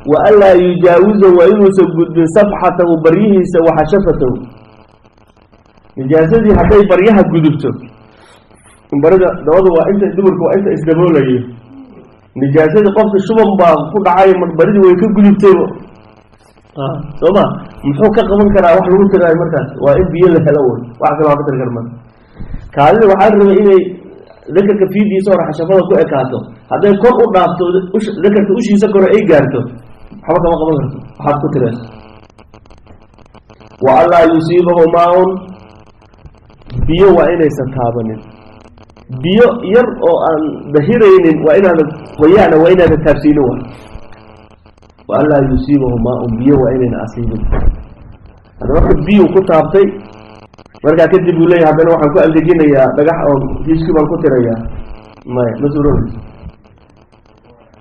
wa anlaa yujaawiza, waa inuusan gudbin safxatahu, baryihiisa, waxashafatahu. Nijaasadii hadday baryaha gudubto, barida dabadu waa inta dumarka, waa inta isdaboolayo. Nijaasadii qofka shuban baa ku dhacay, baridii way ka gudubtaybo, soo ma? Muxuu ka qaban karaa wax lagu tiraayo? Markaas waa in biyo la helo wey, wax kale waa ka tiri karma. Kaadida waxaa la rabay inay dakarka fiidiisa hore, xashafada ku ekaato. Hadday kor u dhaafto, dakarka ushiisa kore ay gaarto, waxba kama qaban karto waxaad ku tirayso. Wa anlaa yusiibahu maa-un, biyo waa inaysan taabanin. Biyo yar oo aan dahiraynin waa inaada qoyaana, waa inaada taabsiinin. Wa anlaa yusiibahu maa-un, biyo waa inayna asiibin. Hadda marka biyu ku taabtay, markaa kadib uu leeyahy haddana waxaan ku angejinayaa dhagax oo tiiskii baan ku tirayaa, maya, ma suuroobayso.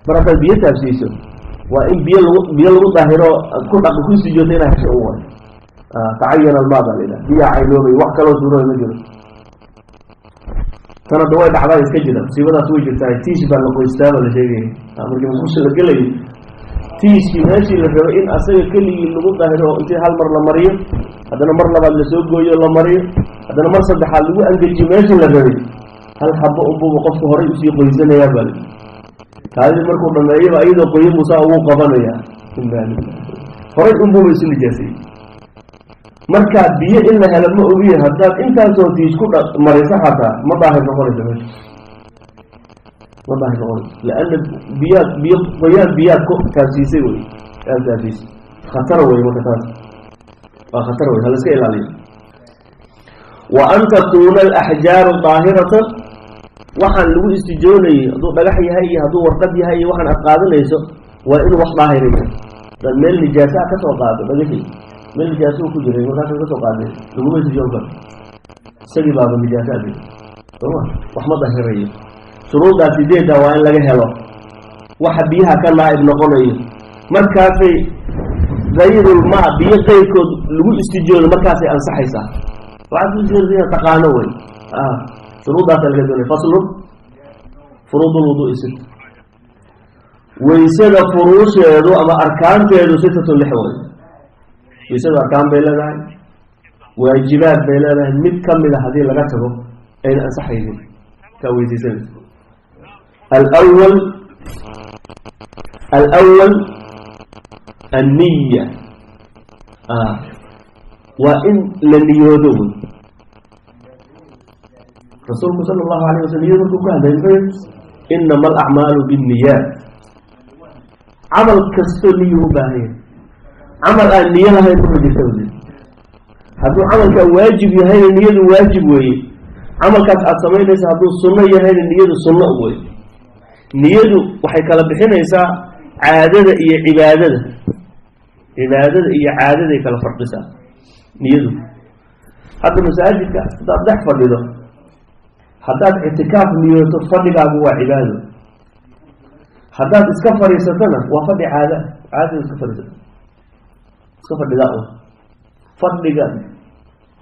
Mar haddaad biyo taabsiiso, waa in biyo lagu daahiro aad ku dhaqi ku sijoota inaa hesho u way. Tacayana almaa baa la yidhaha, biyaa caynoobay, wax kaloo suuroobay ma jiro. Tan hadda way dhacdaa, iska jira, musiibadaas way jirtaa. Tiish baa la qoystaa baa la sheegaya. Markii musqusha la gelayo, tiishkii meeshii la rabay in asaga keligii lagu daahiro, intii hal mar la mariyo, haddana mar labaad lasoo gooyo la mariyo, haddana mar saddexaad lagu angejiyo, meeshii la rabay hal xabo unbuba qofku horay usii qoysanayaa baa la. Kaadidii markuu dhameeyaba iyadoo qoyan buu saa ugu qabanayaa. Inaa lilah, horay unbuba isu nijaasayey. Markaa biyo in la helo ma ogiye, haddaad intaasoo tiish ku mariso xataa ma daahir noqonayso meesha, ma daahir noqonayso, lianna biyaad biyo qoyaan biyaad ku taabsiisay wey, aad taabsiisay. Khatar wey, marka taas waa khatar wey, hala iska ilaaliyo. Wa an takuuna alaxjaaru daahiratan, waxaan lagu istijoonayey hadduu dhagax yahay iyo hadduu warqad yahay iyo waxaan aad qaadanayso, waa inuu wax daahiraya. Hadaad meel nijaasaa ka soo qaado, dhagaxii meel nijaasuu ku jiray markaasa ka soo qaaday, laguma istijoon karo, isagii baaba nijaasaa jira, sooma? Wax ma dahirayo. Shuruuddaa sideedda waa in laga helo waxa biyaha ka naa'ib noqonayo. Markaasay gayrulmaa, biyo qayrkood lagu istijoodo, markaasay ansaxaysaa. Waxaad ku istijoodaysa inaad taqaano wey. Shuruuddaasa laga doonay. Faslun: furuud lwuduui sita, waysada furuusheedu ama arkaanteedu, sitatun, lix way. Waysadu arkaan bay leedahay, waajibaad bay leedahay. Mid ka mid a haddii laga tago ayna ansaxaynin kaa weysaysanayso. Alawal anniya, waa in la niyoodo wey. Rasuulku sala allahu alayh waslam niyada markuu ka hadlay muxuu yihi? Inama alacmaalu binniyaat. Camal kastoo niyu u baahan yahay, camal aan niyo lahayn ma jirta. Hadduu camalkaa waajib yahayna niyadu waajib weeye. Camalkaas aada samaynaysa hadduu sunno yahayna niyadu sunno wey. Niyadu waxay kala bixinaysaa caadada iyo cibaadada, cibaadada iyo caadaday kala farqisaa niyadu. Hadda masaajidka haddaad dhex fadhido, haddaad ictikaaf niyooto, fadhigaagu waa cibaado. Haddaad iska fadhiisatona waa fadhi caada, caadada iska fadhiisato, iska fadhidaa un, fadhiga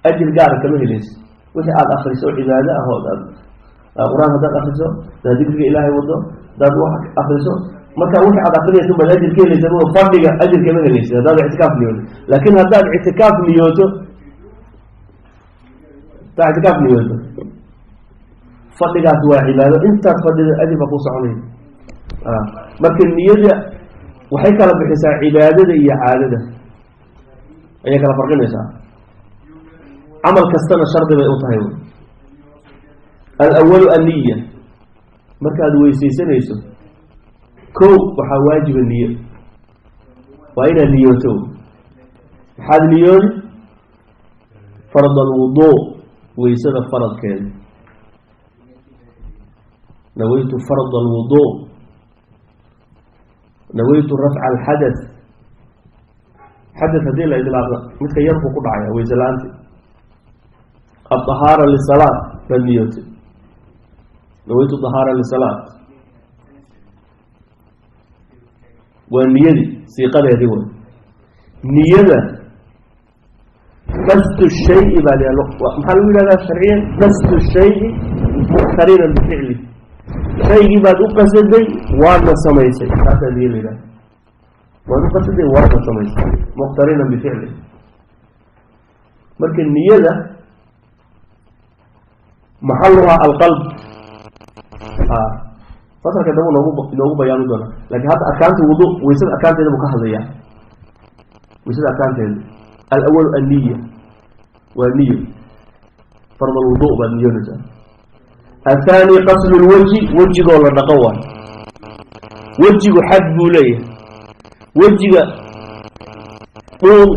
ajir gaara kama helayso. Wixii aada akriso oo cibaado ah oo aad qur-aan haddaad akriso, hadaad dikriga ilaahay wado, haddaad wax akriso, marka wixii aad akrinayso baad ajir ka helaysa, fadhiga ajir kama helaysa haddaad ictikaaf niyooto. Laakin haddaad ictikaaf niyooto, haddaad ictikaaf niyooto, fadhigaas waa cibaado, intaad fadhida ajir baa kuu soconaya. Marka niyada waxay kala bixisaa cibaadada iyo caadada, ayay kala farqinaysaa. Camal kastana shardi bay u tahay. Alawalu anniya. Markaad weysaysanayso, kow waxaa waajiba niyo, waa inaad niyooto. Maxaad niyooni? Fard alwuduu, weysada faradkeeda. Nawaytu fard alwuduu, nawaytu rafca alxadath, Xadath haddii la idlaaqo, midka yar buu ku dhacaya, weyse la-aanti. Alطahaara lisalaat baad niyootay, nawaytu طahaara lisalaat, waa niyadii siiqadeedii way. Niyada qasdu shayi baa la, maxaa lagu yihahdaa sharciyan? Qasdu shayi muqtarinan bificli, shaygii baad u qasaday waadna samaysay, taasaa niyo la yihahda. Waad u qasaday, waadna samaysay, muqtarinan bificli. Marka niyada maxaluhaa alqalb, fasalka dambe inoogu bayaami doona. Lakin hadda arkaanta wudu, waysada arkaanteeda buu ka hadlayaa. Waysada arkaanteeda alawalu anniya, waa niyo, fard alwudu baad niyoonaysaa. Athaani qaslu lwajhi, wejigoo la dhaqo waayo. Wejigu xad buu leeyahay, wejiga dhuul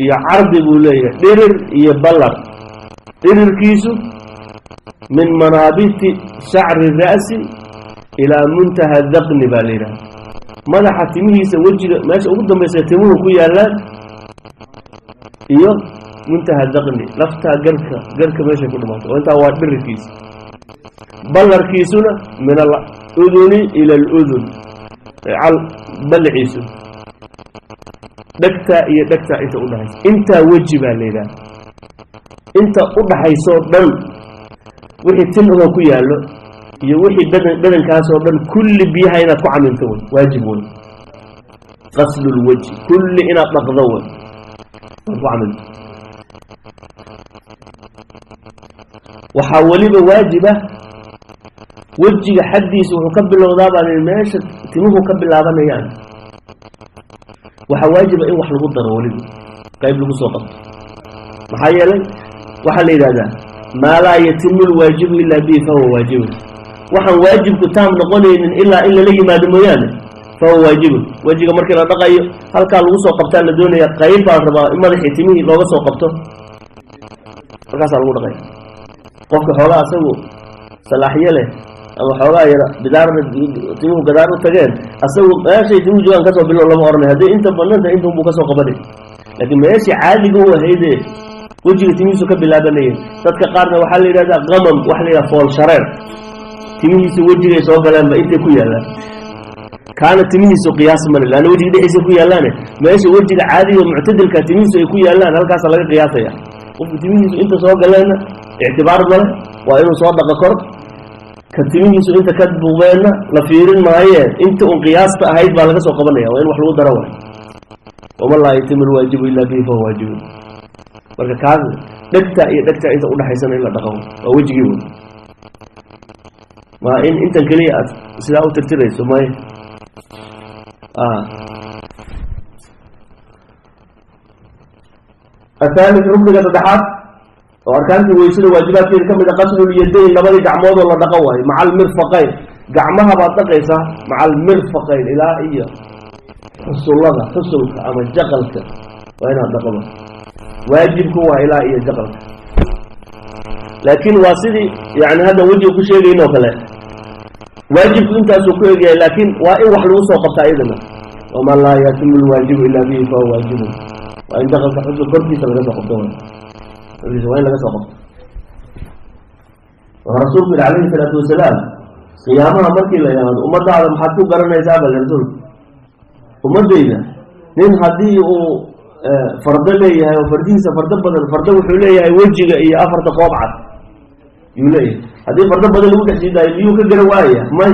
iyo cardi buu leeyahay, dhirir iyo ballar. Dhirirkiisu min manaabiti shacri ra'si ilaa muntaha daqni baa la yidhaha. Madaxa timihiisa, wejiga meesha ugu dambaysa timuhu ku yaalaan iyo muntaha daqni, laftaa garka, garka meeshay ku dhamaato oo intaa waa dhirirkiisa. Ballarkiisuna min aluduni ila aludun, cal balliciisu dhegtaa iyo dhegtaa inta udhaxaysa, intaa weji baa la yidhaha. Inta u dhaxaysoo dhan, wixii tin ahoo ku yaallo iyo wixii badan badankaasoo dhan, kulli biyaha inaad ku caminto wey, waajib wey. Qaslulwejhi kulli inaad dhaqdo wey, waad ku caminto. Waxaa weliba waajib ah, wejiga xaddiisa wuxuu ka bilowdaa baan meesha timuhu ka bilaabanayaan. Waxaa waajiba in wax lagu daro, weliba qayb lagu soo qabto. Maxaa yeelay waxaa la yidhahdaa maa laa yatimu lwaajibu ilaa bihi fahuwa waajibun. Waxaan waajibku taam noqonaynin ilaa in lala yimaado mooyaane, fahuwa waajibun. Wejiga markii la dhaqayo, halkaa lagu soo qabtaa la doonaya, qayb baan rabaa in madaxii timihii looga soo qabto, markaasaa lagu dhaqaya. Qofka xoogaa asagu salaaxyo leh ama xoogaa yara bidaarna timuhu gadaar u tageen, asagu meeshay timuhu joogaan kasoo bilow lama ohanay. Haddii inta bananta intunbuu kasoo qabanay, laakiin meeshii caadiga u ahaydee wejiga timihiisu ka bilaabanayeen. Dadka qaarna waxaa la yidhahdaa qamam, waxa la yidhaha fool shareer, timihiisu wejigay soo galeenba intay ku yaallaan. Kaana timihiisu qiyaas male, laanna wejiga dhexdiisa ku yaallaane, meesha wejiga caadiga muctadilka timihiisu ay ku yaallaan halkaasa laga qiyaasaya. Qofku timihiisu inta soo galeenna ictibaar male, waa inuu soo dhaqo kor. Ka timihiisu inta ka duubeenna la fiirin maayee, inta un qiyaasta ahayd baa laga soo qabanaya, waa in wax lagu daro waay. Waman laa yatimu lwaajibu ilaa bihi fahuwa waajibun. Marka kaas dhegta iyo dhegta inta udhaxaysana in la dhaqo waa wejigii wey. Maa in intan keliya aad sidaa u tirtirayso may. Athaalith, rukniga saddexaad oo arkaantii weysada waajibaadkeeda ka mid a, qaslulyadayn, labadii gacmoodoo la dhaqo waayo, maca almirfaqayn. Gacmaha baad dhaqaysaa maca almirfaqayn, ilaa iyo xusullada, xusulka ama jaqalka waa inaad dhaqdo. Waajibku waa ilaa iyo jaqalka, laakiin waa sidii yani hadda wejiga ku sheegaynoo kale, waajibku intaasuu ku egyahay, laakiin waa in wax lagu soo qabtaa iyadana. Waman laa yatimu lwaajibu ilaa bihi fahuwa waajibun. Waa in jaqalka xusul korkiisa laga soo qabto, korkiisa waa in laga soo qabto. Wuxuu rasuulku yihi calayhi salaatu wasalaam, qiyaamaha markii la yidhaahdo ummadaada maxaad ku garanaysaa? Bal rasuulku, ummadayda nin haddii uu fardo leeyahay oo fardihiisa fardo badan, fardo wuxuu leeyahay wejiga iyo afarta qoob cad yuu leeyahay, haddii fardo badan lagu dhex sii daayo miyuu ka gara waaya? May,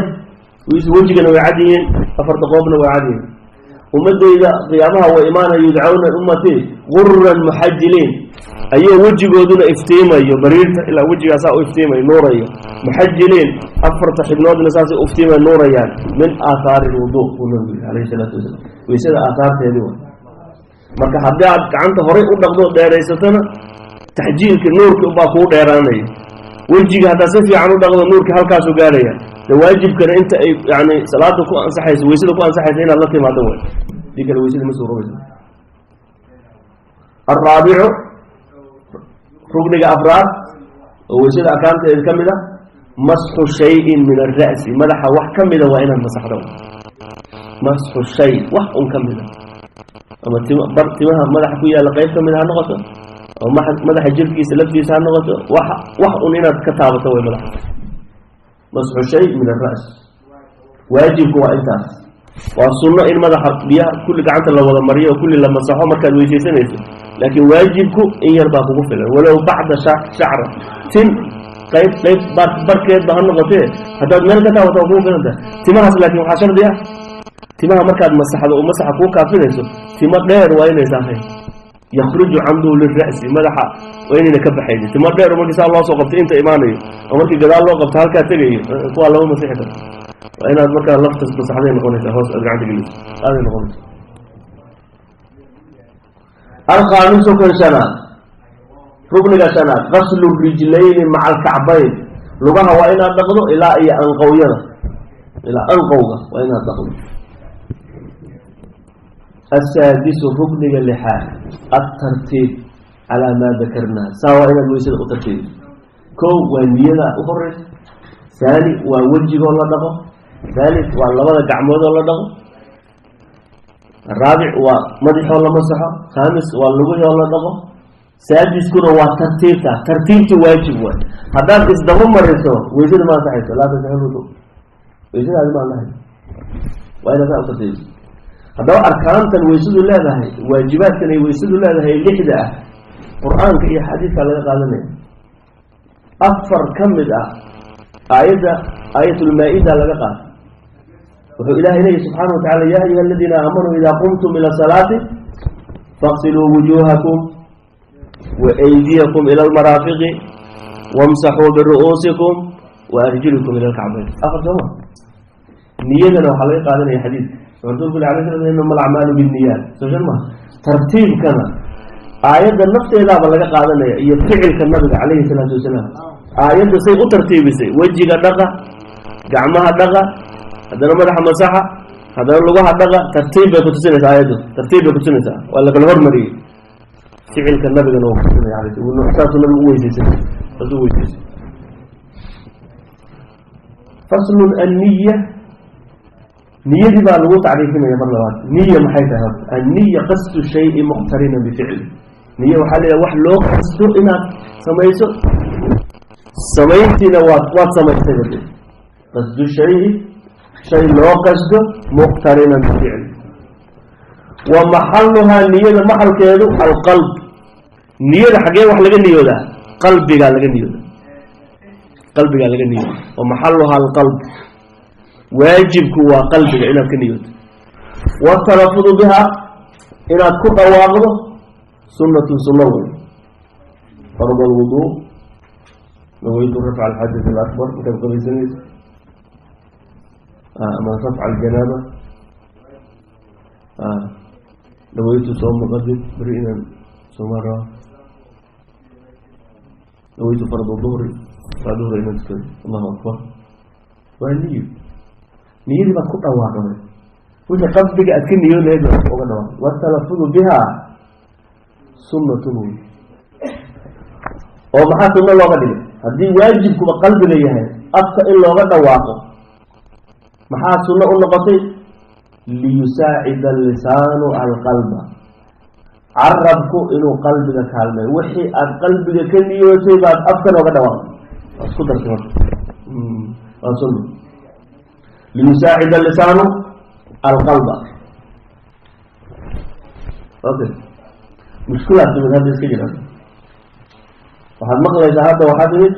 wiis wejigana way cad yihiin, afarta qoobna way cad yihiin. Ummadayda qiyaamaha way imaanaya, yudcawna ummatii guran muxajiliin, ayuu wejigooduna iftiimayo, bariirta ilaa wejigaasaa u iftiimayo nuurayo, muxajiliin, afarta xibnoodna saasay u iftiimay nuurayaan, min aathaari lwudu buu nabigu yihi calayhi salaatu wasalaam, weysada aathaarteedii wa. Marka haddii aad gacanta horay u dhaqdo dheeraysatona, taxjiilka nuurki ubaa kuu dheeraanaya. Wejiga haddaad si fiican u dhaqdo, nuurki halkaasuu gaarhaya. De waajibkana inta ay yani salaada ku ansaxayso, weysada ku ansaxaysa inaad la timaado way, dii kale weysada ma suurobayso. Alraabicu, rugniga afraad oo weysada arkaanteeda ka mid a, masxu shayin min alra'si, madaxa wax ka mida waa inaad masaxdo. Masxu shay, wax un ka mida. Ama bar timaha madaxa ku yaalla qayb ka mid ha noqoto, oo madaxa jirkiisa laftiisa ha noqoto, wax un inaad ka taabato way madaxa. Masxu shay min alra's waajibku waa intaas. Waa sunno in madaxa biyaha kulli gacanta la wada mariyo oo kulli la masaxo markaad weysaysanayso, laakiin waajibku in yar baa kugu filan, walow bacda shacra, tin qayb qayb barkeedba ha noqotee, haddaad meel ka taabato waa kugu filan tahay timahaas. Laakiin waxaa shardi ah, timaha markaad masaxdo oo masaxa kuu kaafinayso, timo dheer waa inaysa ahayn yakhruju can duuli ra'si, madaxa waa inayna ka baxaynin. Timo dheer oo markii saa loo soo qabto inta imaanayo, oo markii gadaal loo qabto halkaa tegayo, kuwaa lama masixi karo. Waa inaad markaa laftas masaxday noqonaysaa, hoos aad gacanta geliso aaday noqonaysa. Alkhaamisu, kan shanaad, rukniga shanaad, qaslu rijlayni maca alkacbayn. Lugaha waa inaad dhaqdo ilaa iyo anqowyada, ilaa anqowga waa inaad dhaqdo. Asaadisu, rukniga lixaad, altartiib calaa maa dakarnaa. Saa waa inaad weysada u tartiibiso. Kow waa niyada u horeysa, haani waa wejigoo la dhaqo, thalith waa labada gacmoodoo la dhaqo, raabic waa madaxoo la masaxo, khaamis waa lugihoo la dhaqo, saadiskuna waa tartiibta. Tartiibta waajib waay. Haddaad isdaba mariso, weysada ma ansaxayso. Laa tasixu lwudu, weysadaadi ma ansaxayso. Waa inaad saa u tartiibiso. Haddaba arkaantan weysadu leedahay, waajibaadkan ay weysadu leedahay lixda ah, Qur-aanka iyo xadiidka laga qaadanaya. Afar ka mid ah aayadda Aayatulmaa-ida laga qaatay. Wuxuu Ilahay leeyahy subxaana wa tacala: "Ya ayuha aladiina aamanuu idaa qumtum ila salaati faqsiluu wujuuhakum waaydiyakum ila almaraafiqi wamsaxuu biru'uusikum waarjulikum ila alkacbayn." Afar sooma? Niyadana waxaa laga qaadanaya xadiidka rasuulku alay slam: "Inama alacmaalu binniyaat." Soo shan maha? Tartiibkana aayadda nafteedaaba laga qaadanaya iyo ficilka nabiga calayhi salaatu wasalaam. Aayadda say u tartiibisay: wejiga dhaqa, gacmaha dhaqa, haddana madaxa masaxa, haddana lugaha dhaqa. Tartiib bay kutusinaysaa aayaddu, tartiib bay kutusinaysaa, waa lakala hormariyey. Ficilka nabigana waa kutusinaya alay, saasuu nabigu u weysaysan, saasuu u weysaysay. Faslun, anniya. Niyadii baa lagu tacriifinaya mar labaad. Niya maxay tahay horta? Anniya qasdu shayi muqtarinan bificli. Niya waxaa leeyahay wax loo qasto inaad samayso, samayntiina waad samaysay bade. Qasdu shayi, shay loo qasdo, muqtarinan bificli. Wa maxaluhaa, niyada maxalkeedu, alqalb. Niyada xaggee wax laga niyoodaa? Qalbigaa laga niyooda, qalbigaa laga niyooda. Wa maxaluhaa alqalb, waajibku waa qalbiga inaad ka niyooto. Watalafudu bihaa, inaad ku dhawaaqdo, sunnatun, sunno wey. Farad alwuduu, nawaytu rafca alxadath alakbar, markaad qabaysanayso, ama rafca aljanaaba, nawaytu sooma qadin, beri inaan soomaan rabaa, nawaytu farad duhri, duhri inaan tukado, allahu akbar, waa niyo. Niyadii baad ku dhawaaqday, wixii qalbiga aad ka niyoon lahayd baad uga dhawaaqday. Watalafudu bihaa sunnatun wey. Oo maxaa sunno looga dhigay haddii waajibkuba qalbiga yahay, afka in looga dhawaaqo maxaa sunno u noqotay? Liyusaacida allisaanu alqalba, carabku inuu qalbiga kaalmeeyo. Wixii aad qalbiga ka niyootay baad afka nooga dhawaaqday, waa isku dartay. Marka waa sunno, liyusaacida allisaanu alqalba. Okay, mushkulaad timid hadda iska jiraan, waxaad maqlaysaa hadda waxaa timid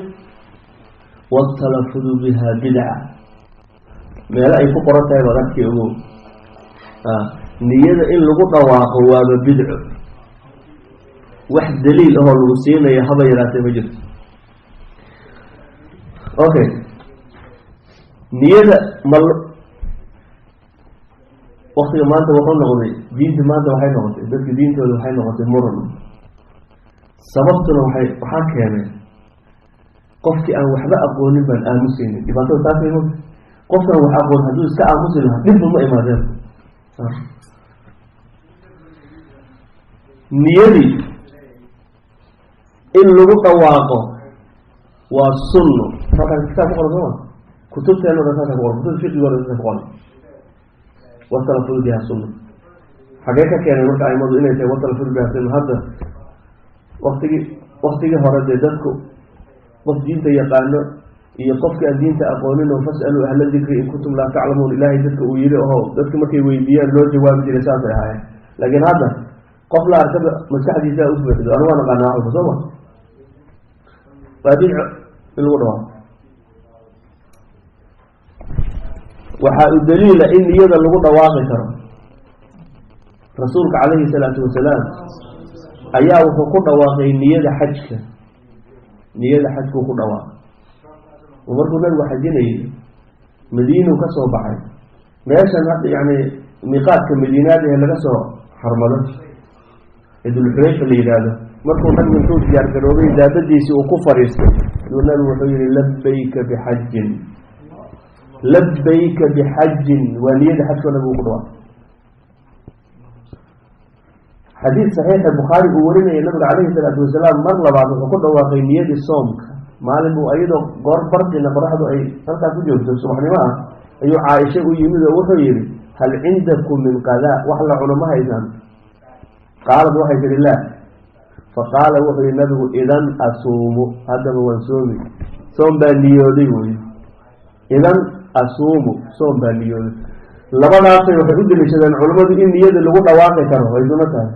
"watalafudu biha bidca", meelo ay ku qoran tahay baad arkii. Ogow, niyada in lagu dhawaaqo waaba bidco. Wax daliil ahoo lagu siinayo haba yaraatee ma jirto. Okay, niyada ma waktiga maanta wuxuu noqday, diinta maanta waxay noqotay, dadka diintooda waxay noqotay muran. Sababtuna waxaa keenay qofkii aan waxba aqoonin baan aamusaynin. Dhibaatada taasay mota. Qofkaan wax aqoon hadduu iska aamusi lahaa, dhibba ma imaadeen. Niyadii in lagu dhawaaqo waa sunno, saasaa kitaab ku qoran sooma? Kutubteena dhan saasa ku qoran, kutubta fiqiga o dhan saasa ku qoran. Watalafudu biha sunna. Xagee ka keenay marka aimadu inay tahay watalafudu bihaa sunna? Hadda waktigii hore dee dadku qof diinta yaqaano iyo qofkii aan diinta aqoonin oo fas'aluu ahla dikri in kuntum laa taclamuun Ilaahay dadka uu yidhi oho, dadka markay weydiiyaan loo jawaabi jiray, saasay ahaayeen. Laakiin hadda qof la arkaba maskaxdiisa u buuxdo, anu waa naqaanaa waxalba, soo ma? Waa bidco in lagu dhawaaqo. Waxaa u daliila in niyada lagu dhawaaqi karo, Rasuulka calayhi salaatu wasalaam ayaa wuxuu ku dhawaaqay niyada xajka. Niyada xajkuu ku dhawaaqay oo markuu Nabigu xajinayay Madiinuu ka soo baxay, meeshan hadda yani miiqaadka Madiinaad ee laga soo xarmado ee Dulxulayfa la yidhaahdo, markuu Nabigu intuu diyaar garoobay daabadiisii uu ku fadhiistay, yuu Nabigu wuxuu yihi: "Labayka bixajin, labayka bixajin." Waa niyada xajkoo Nabigu ku dhawaaqay. Xadiid saxiixa Bukhaari uu warinaya, Nabiga calayhi salaatu wasalaam mar labaad wuxuu ku dhawaaqay niyadii soomka. Maalin buu iyadoo goor barqina qoraxdu ay halkaa ku joogto subaxnimo ah ayuu Caaisha u yimid oo wuxuu yihi: "Hal cindakum min qadaa? Wax la cuno ma haysaan?" Qaalad waxay tihi: "Laa." Faqaala wuxuu yihi Nabigu: "Idan asuumu." Haddaba waan soomi, soom baa niyooday wey. "Idan asuumu," soom baa niyooday. Labadaasay waxay u daliishadeen culammadu in niyada lagu dhawaaqi karo, ay suno tahay.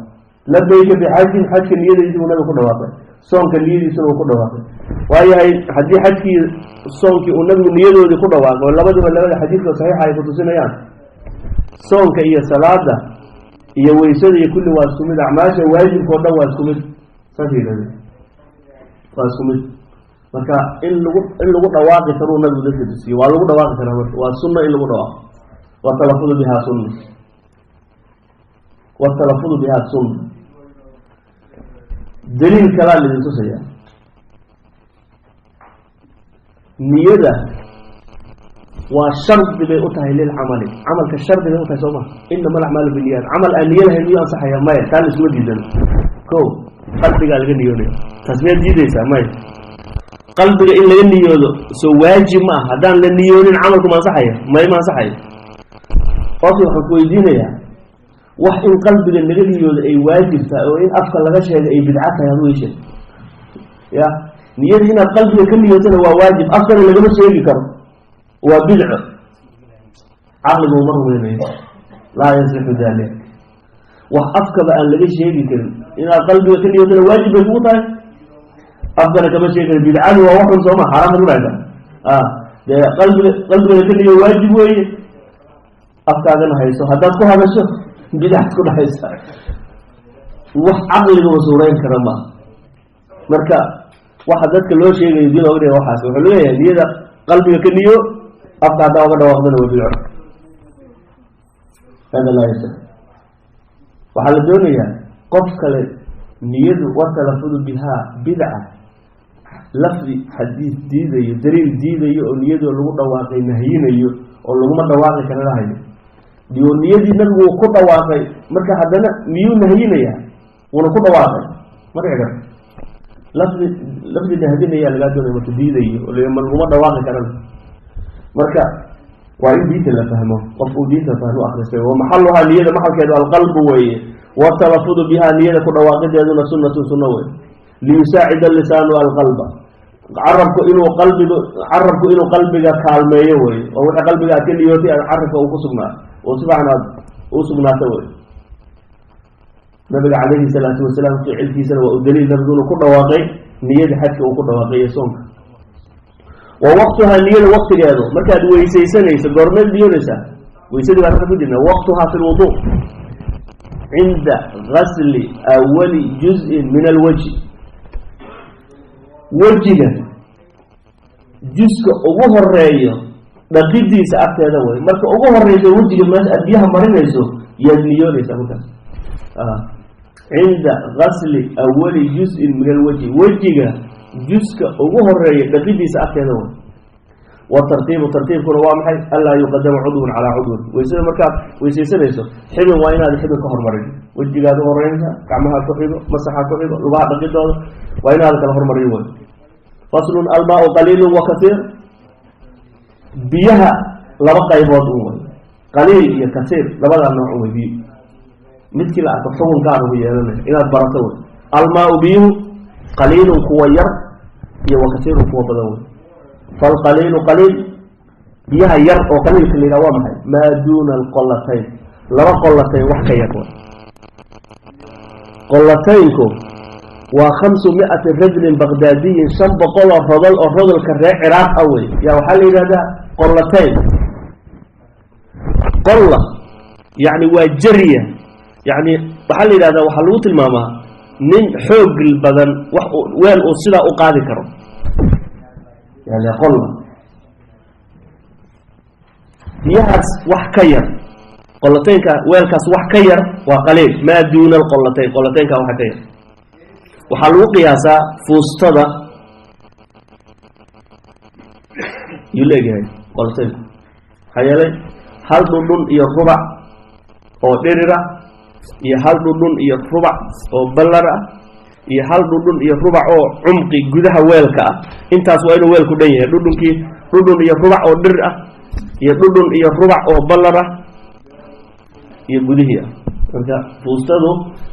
Labayka bixajin, xajka niyadiisi buu Nabigu ku dhawaaqay, soonka niyadiisuna uu ku dhawaaqay. Waayahay, haddii xajkii soonkii uu Nabigu niyadoodii ku dhawaaqay oo labadiba labada xadiidka saxiixa ay kutusinayaan, soonka iyo salaada iyo weysada iyo kulli waa isku mid, acmaasha waajibka o dhan waa isku mid, saas yidhahdeen, waa isku mid. Marka in lagu dhawaaqi karuu Nabigu dadka tusiye, waa lagu dhawaaqi karaa. Marka waa sunno in lagu dhawaaqo. Watalafudu bihaa sunna, watalafudu bihaa sunna. Daliil kalaa lidin tusaya: niyada waa shardi bay u tahay lilcamali, camalka shardi bay u tahay, soo ma? Inama alacmaalu binniyaat. Camal aan niyo lahayn miyuu ansaxaya? Maya, taa la iskuma diidano. Ko qalbigaa laga niyoonaya, taas miyaad diideysaa? Maya. Qalbiga in laga niyoodo soo waajib ma ah? Haddaan la niyoonin camalku ma ansaxaya? May, ma ansaxayo. Okay, waxaan ku weydiinayaa, wax in qalbiga laga niyoodo ay waajib tahay oo in afka laga sheego ay bidco tahay, aduu ii sheeg. Ya niyadii inaad qalbiga ka niyootana waa waajib, afkana lagama sheegi karo, waa bidco. Caqligu uma rumaynayo, laa yasixu dalik. Wax afkaba aan laga sheegi karin, inaad qalbiga ka niyootana waajib bay kugu tahay, afkana kama sheegi karin, bidcadu waa waxun, sooma? Xaaraan baad ku dhahaysaa. Dee qalbigana ka niyo waajib weeye, afkaagana hayso, haddaad ku hadasho bidcaad ku dhahaysa. Wax caqligaba suurayn kara maaha. Marka waxa dadka loo sheegayo diin oga dhiga waxaas, wuxuu leeyahay niyada qalbiga ka niyo, afka haddaa oga dhawaaqdana waa bidco. Hada laa yasix. Waxaa la doonayaa qof kale niyadu watalafudu bihaa bidca, lafdi xadiis diidayo, daliil diidayo oo niyadu lagu dhawaaqay nahyinayo oo laguma dhawaaqi kara lahayo diyo. Niyadii Nabigu uu ku dhawaaqay, marka haddana miyuu nahyinayaa? Wuuna ku dhawaaqay, ma dhici karto. Lafdi nahdinaya lagaa doonaya, marka diidayo ma laguma dhawaaqi karana. Marka waa in diinta la fahmo, qof uu diinta fahmo akristay. Wa maxaluhaa, niyada maxalkeedu alqalbu weeye. Watalafudu bihaa, niyada ku dhawaaqideeduna sunnatun, sunno wey. Liyusaacida lisaanu alqalba, carabku inuu qalbiga kaalmeeyo wey, oo wixii qalbiga aad ka niyootay aad carabka uu ku sugnaa oo si fiican aad u sugnaato wey. Nabiga calayhi salaatu wasalaam ficilkiisana waa u daliil, Nabigu inuu ku dhawaaqay niyada xajka uu ku dhawaaqay iyo soonka. Wa waqtuhaa, niyada waqtigeedu markaad weysaysanayso, goormeed niyoonaysaa? Weysadii baan halka ku jirna. Waqtuhaa fi lwudu cinda gasli awali juz'in min alwajhi, wejiga juska ugu horeeyo dhaqidiisa agteeda way. Marka ugu horeyso wejiga meesha aad biyaha marinayso yaad niyoonaysaa markaas. Cinda gasli awali juz'in min alwajhi, wejiga juska ugu horeeya dhaqidiisa agteeda way. Watartiibu, tartiibkuna waa maxay? Anlaa yuqadama cudwun calaa cudwin. Weysada markaad weysaysanayso xibin waa inaad xibin ka hormarin. Wejigaad u horeynaysa, gacmaha ku xigo, masaxa ku xigo, lugaha dhaqidooda waa inaad kala hormarin wey. Faslun: almaau qaliilu wa kasiir. Biyaha laba qaybood un wey, qaliil iyo kasiir, labadaa nooc un wey biyo. Midkii la arko xugun gaar ugu yeelanaya inaad barato wey. Almaau biyuhu qaliilun kuwa yar iyo wa kasiirun kuwa badan wey. Falqaliilu qaliil, biyaha yar oo qaliilka la yidhaha waa maxay? Maa duuna alqolatayn, laba qolatayn wax ka yar wey. Qolataynku waa 500 rajlin baqdaadiyin, 500 oo rodol oo rodolka reer Ciraaq ah wey. Yaa waxaa la yidhahdaa qolatayn. Qolla yacni waa jariya, yacni waxaa la yidhahdaa, waxaa lagu tilmaamaa nin xoog badan, wax weel uu sidaa u qaadi karo, yani qolla. Biyahaas wax ka yar, qolataynka weelkaas wax ka yar waa qaliil. Maa duuna alqolatayn, qolataynka waxa ka yar waxaa lagu qiyaasaa fuustada yuu leegyahay qolataynku. Maxaa yeelay hal dhundhun iyo rubac oo dhirira iyo hal dhundhun iyo rubac oo ballar ah iyo hal dhundhun iyo rubac oo cumqi gudaha weelka ah, intaas waa inuu weelku dhan yahay. Dhudhunkii dhudhun iyo rubac oo dhir ah iyo dhudhun iyo rubac oo ballar ah iyo gudihii ah. Marka fuustadu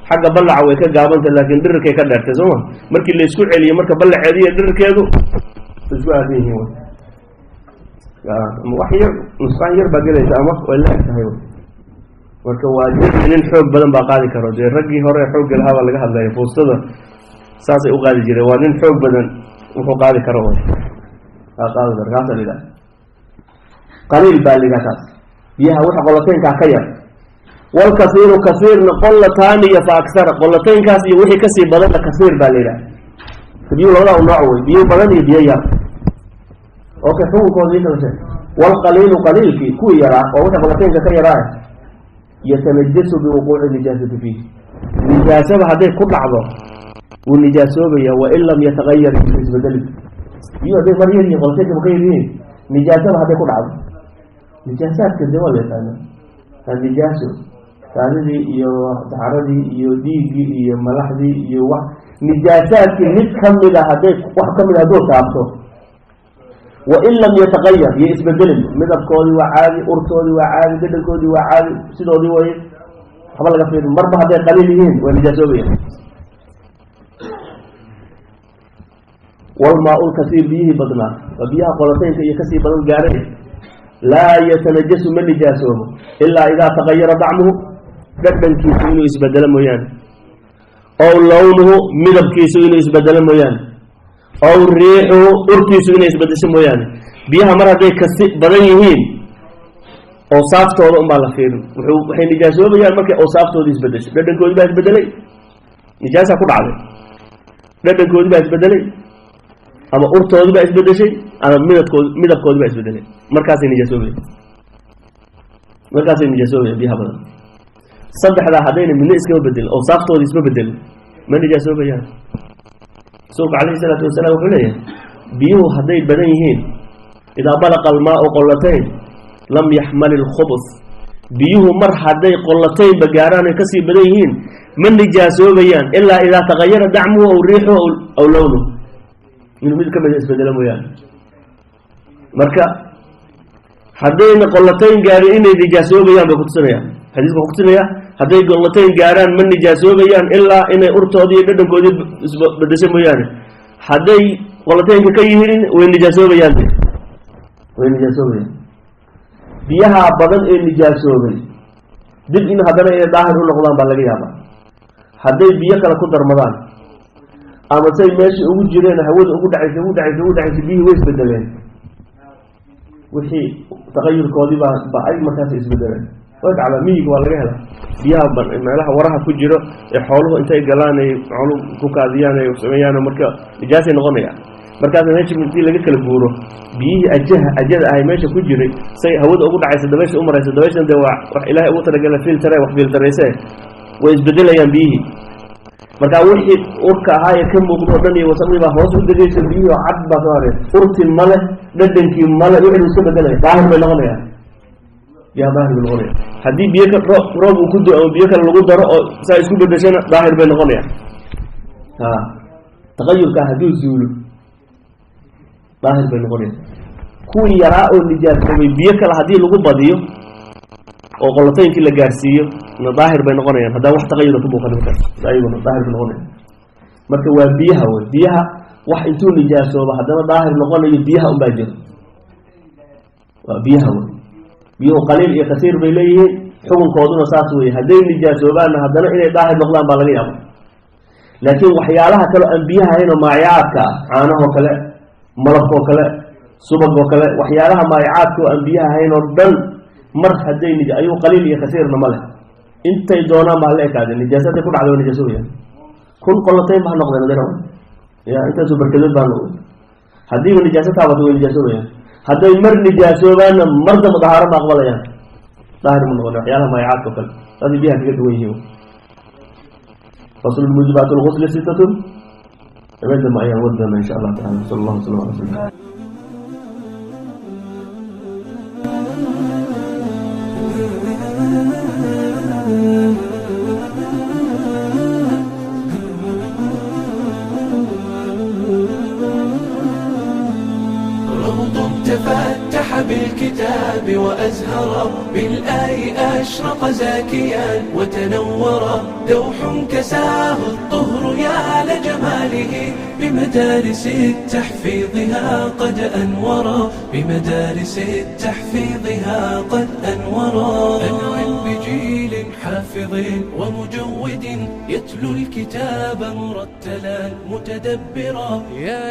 xagga ballaca way ka gaabantay, laakiin dhirirkay ka dheertay, soo ma? Markii la isku celiyo marka ballaceedu iyo dhirirkeedu isku aadan yihiin wey, ama wax yar nusqaan yar baa gelaysa ama way la eg tahay. Marka waa jir nin xoog badan baa qaadi karo. Dee raggii hore xoogga lahaa baa laga hadlaya, fuustada saasay u qaadi jireen. Waa nin xoog badan wuxuu qaadi karo wy, aa qaadi karo, kaasa la yidhaha qaliil baa la yidhaha kaas, biyaha waxa qolataynkaa ka yar. Walkasiiru kasiirna qolataani iyo fa aksara, qolataynkaas iyo wixii kasii badanna kasiir baa la yidhaha. Biyuhu labadaa u nooc wey, biyo badan iyo biyo yar. Okay, xukunkoodii kala sheeg. Walqaliilu qaliilkii kuwii yaraa oo wixii qolataynka ka yaraa, yatanajasu biwuquuci nijaasati fiih, nijaasaba hadday ku dhacdo wuu nijaasoobaya, wain lam yatagayar, isbedeli. Biyuhu hadday mar yar yihiin, qolataynka ma ka yar yihiin, nijaasaba hadday ku dhacdo. Nijaasaadka dee waa la yaqaana, nijaaso kaadidii iyo saxaradii iyo dhiiggii iyo malaxdii iyo wax nijaasaadkii mid kamida hadday wax kamida hadduu taabto, wain lam yatagayar, iyo isbedelin, midabkoodii waa caadi, urtoodii waa caadi, dhadhankoodii waa caadi, sidoodii way, waxba laga fiirin. Marba hadday qaliil yihiin waa nijaasoobayan. Walmaa-u lkasiir, biyihii badnaa waa biyaha qolataynka iyo kasii badan gaaray, laa yatanajasu ma nijaasoobo ilaa idaa tagayara dacmuhu, dhadhankiisu inuu isbedelo mooyaane, ow lownuhu midabkiisu inuu isbedelo mooyaane, ow riixuhu urtiisu inay isbedesho mooyaane. Biyaha mar hadday kasi badan yihiin awsaaftooda unbaa la fiirin. Wuxuu waxay nijaasoobayaan markay awsaaftoodii isbedesho. Dhadhankoodii baa isbedelay, nijaasa ku dhacday, dhadhankoodii baa isbedelay, ama urtoodii baa isbedeshay, ama midabkood midabkoodii baa isbedelay, markaasay nijaasoobayan, markaasay nijaasoobaya biyaha badan. Saddexdaa haddayna midna iskama bedelin, awsaaftoodii isma bedelin, ma nijaasoobayaan. Rasuulku calayhi isalaatu wasalaam wuxuu leeyahay, biyuhu hadday badan yihiin, idaa balaqa almaau qollatayn lam yaxmal ilkhubus, biyuhu mar hadday qollataynba gaaraan ay kasii badan yihiin ma nijaasoobayaan ilaa idaa tagayara dacmuhu aw riixuhu aw lownuhu, inuu mid ka mida isbedelo mooyaane. Marka haddayna qollatayn gaarin inay nijaasoobayaan bay kutusinayaan xadiiska, wuxuu kutusinaya hadday qollatayn gaaraan ma nijaasoobayaan ilaa inay urtoodii iyo dhadhankoodii isbedesho mooyaane. Hadday qolataynka ka yihiin way nijaasoobayaan, way nijaasoobayaan. Biyaha badan ee nijaasoobay dib in haddana inay daahir u noqdaan baa laga yaabaa hadday biyo kale ku darmadaan, ama say meesha ugu jireen hawada ugu dhacaysa ugu dhacaysa ugu dhacaysa, biyihii way isbedeleen, wixii taqayurkoodii baa ba-ay, markaasay isbedeleen. Way dhacdaa, miyiga waa laga helaa biyaha meelaha waraha ku jiro ee xooluhu intay galaan ay xooluhu ku kaadiyaan ay sameeyaan, marka nijaasay noqonayaan. Markaas meesha intii laga kala guuro biyihii ajaha ajada ahay meesha ku jiray, say hawada ugu dhacaysa, dabaysha u maraysa, dabayshan dee waa wax ilaahay ugu talagala filtare, wax filtarayse, way isbedelayaan biyihii. Markaa wixii urka ahaa ee ka muuqdo o dhan iyo wasaqdii baa hoos u degaysa, biyihii oo cad baa soo hareen, urti male, dhadhankii male, wixii iska bedelaya, daahir bay noqonayaan biyaha, daahir bay noqonayaan. Haddii biyo ka roob roob uu ku do ama biyo kale lagu daro oo saa isku bedeshana daahir bay noqonayaan. A taqayurkaa hadduu zuulo daahir bay noqonayaan. Kuwii yaraa oo nijaasoobay biyo kale haddii lagu badiyo Oo qolataynkii la gaarsiiyo na daahir bay noqonayaan haddaan wax taqayura ku muuqan markaas, ayaguna daahir bay noqonayaan. Marka waa biyaha wey, biyaha wax intuu nijaasooba haddana daahir noqonayo biyaha unbaa jiro, waa biyaha wey. Biyuhu qaliil iyo kasiir bay leeyihiin, xukunkooduna saas wey. Hadday nijaasoobaanna haddana inay daahir noqdaan baa laga yaaba. Laakiin waxyaalaha kaleo aan biyaha ahayn oo maayacaadka ah, caanahoo kale, malabkoo kale, subagoo kale, waxyaalaha maayacaadka oo aan biyaha ahayn oo dhan, mar hadday ayuu qaliil iyo kasiirna ma leh, intay doonaan baa la ekaadeen, nijaasa hadday ku dhacda waa nijaasobayaan. 1000 qolotayn ba ha noqdeen adana ya, intaasoo barkadood baa noqdeen, haddiiba nijaaso taabato way nijaasobayaan. Hadday mar nijaasobaanna mar damba dahaaro ma aqbalayaan, daahir ma noqon waxyaalaha maayacaadka o kale, saasay biyaha kaga duwan yihiin. Faslu muujibaat lgusli sittatun, habeen dambe ayaan wadi doona insha Allah taala. Sala allahu wasalam ala rasulillah. روض تفتح بالكتاب وأزهر بالآي أشرق زاكيا وتنور دوح كساه الطهر يا لجماله، بمدارس التحفيظها قد أنورا، بمدارس التحفيظها قد أنورا. أنعم بجيل حافظ ومجود يتلو الكتاب مرتلا متدبرا يا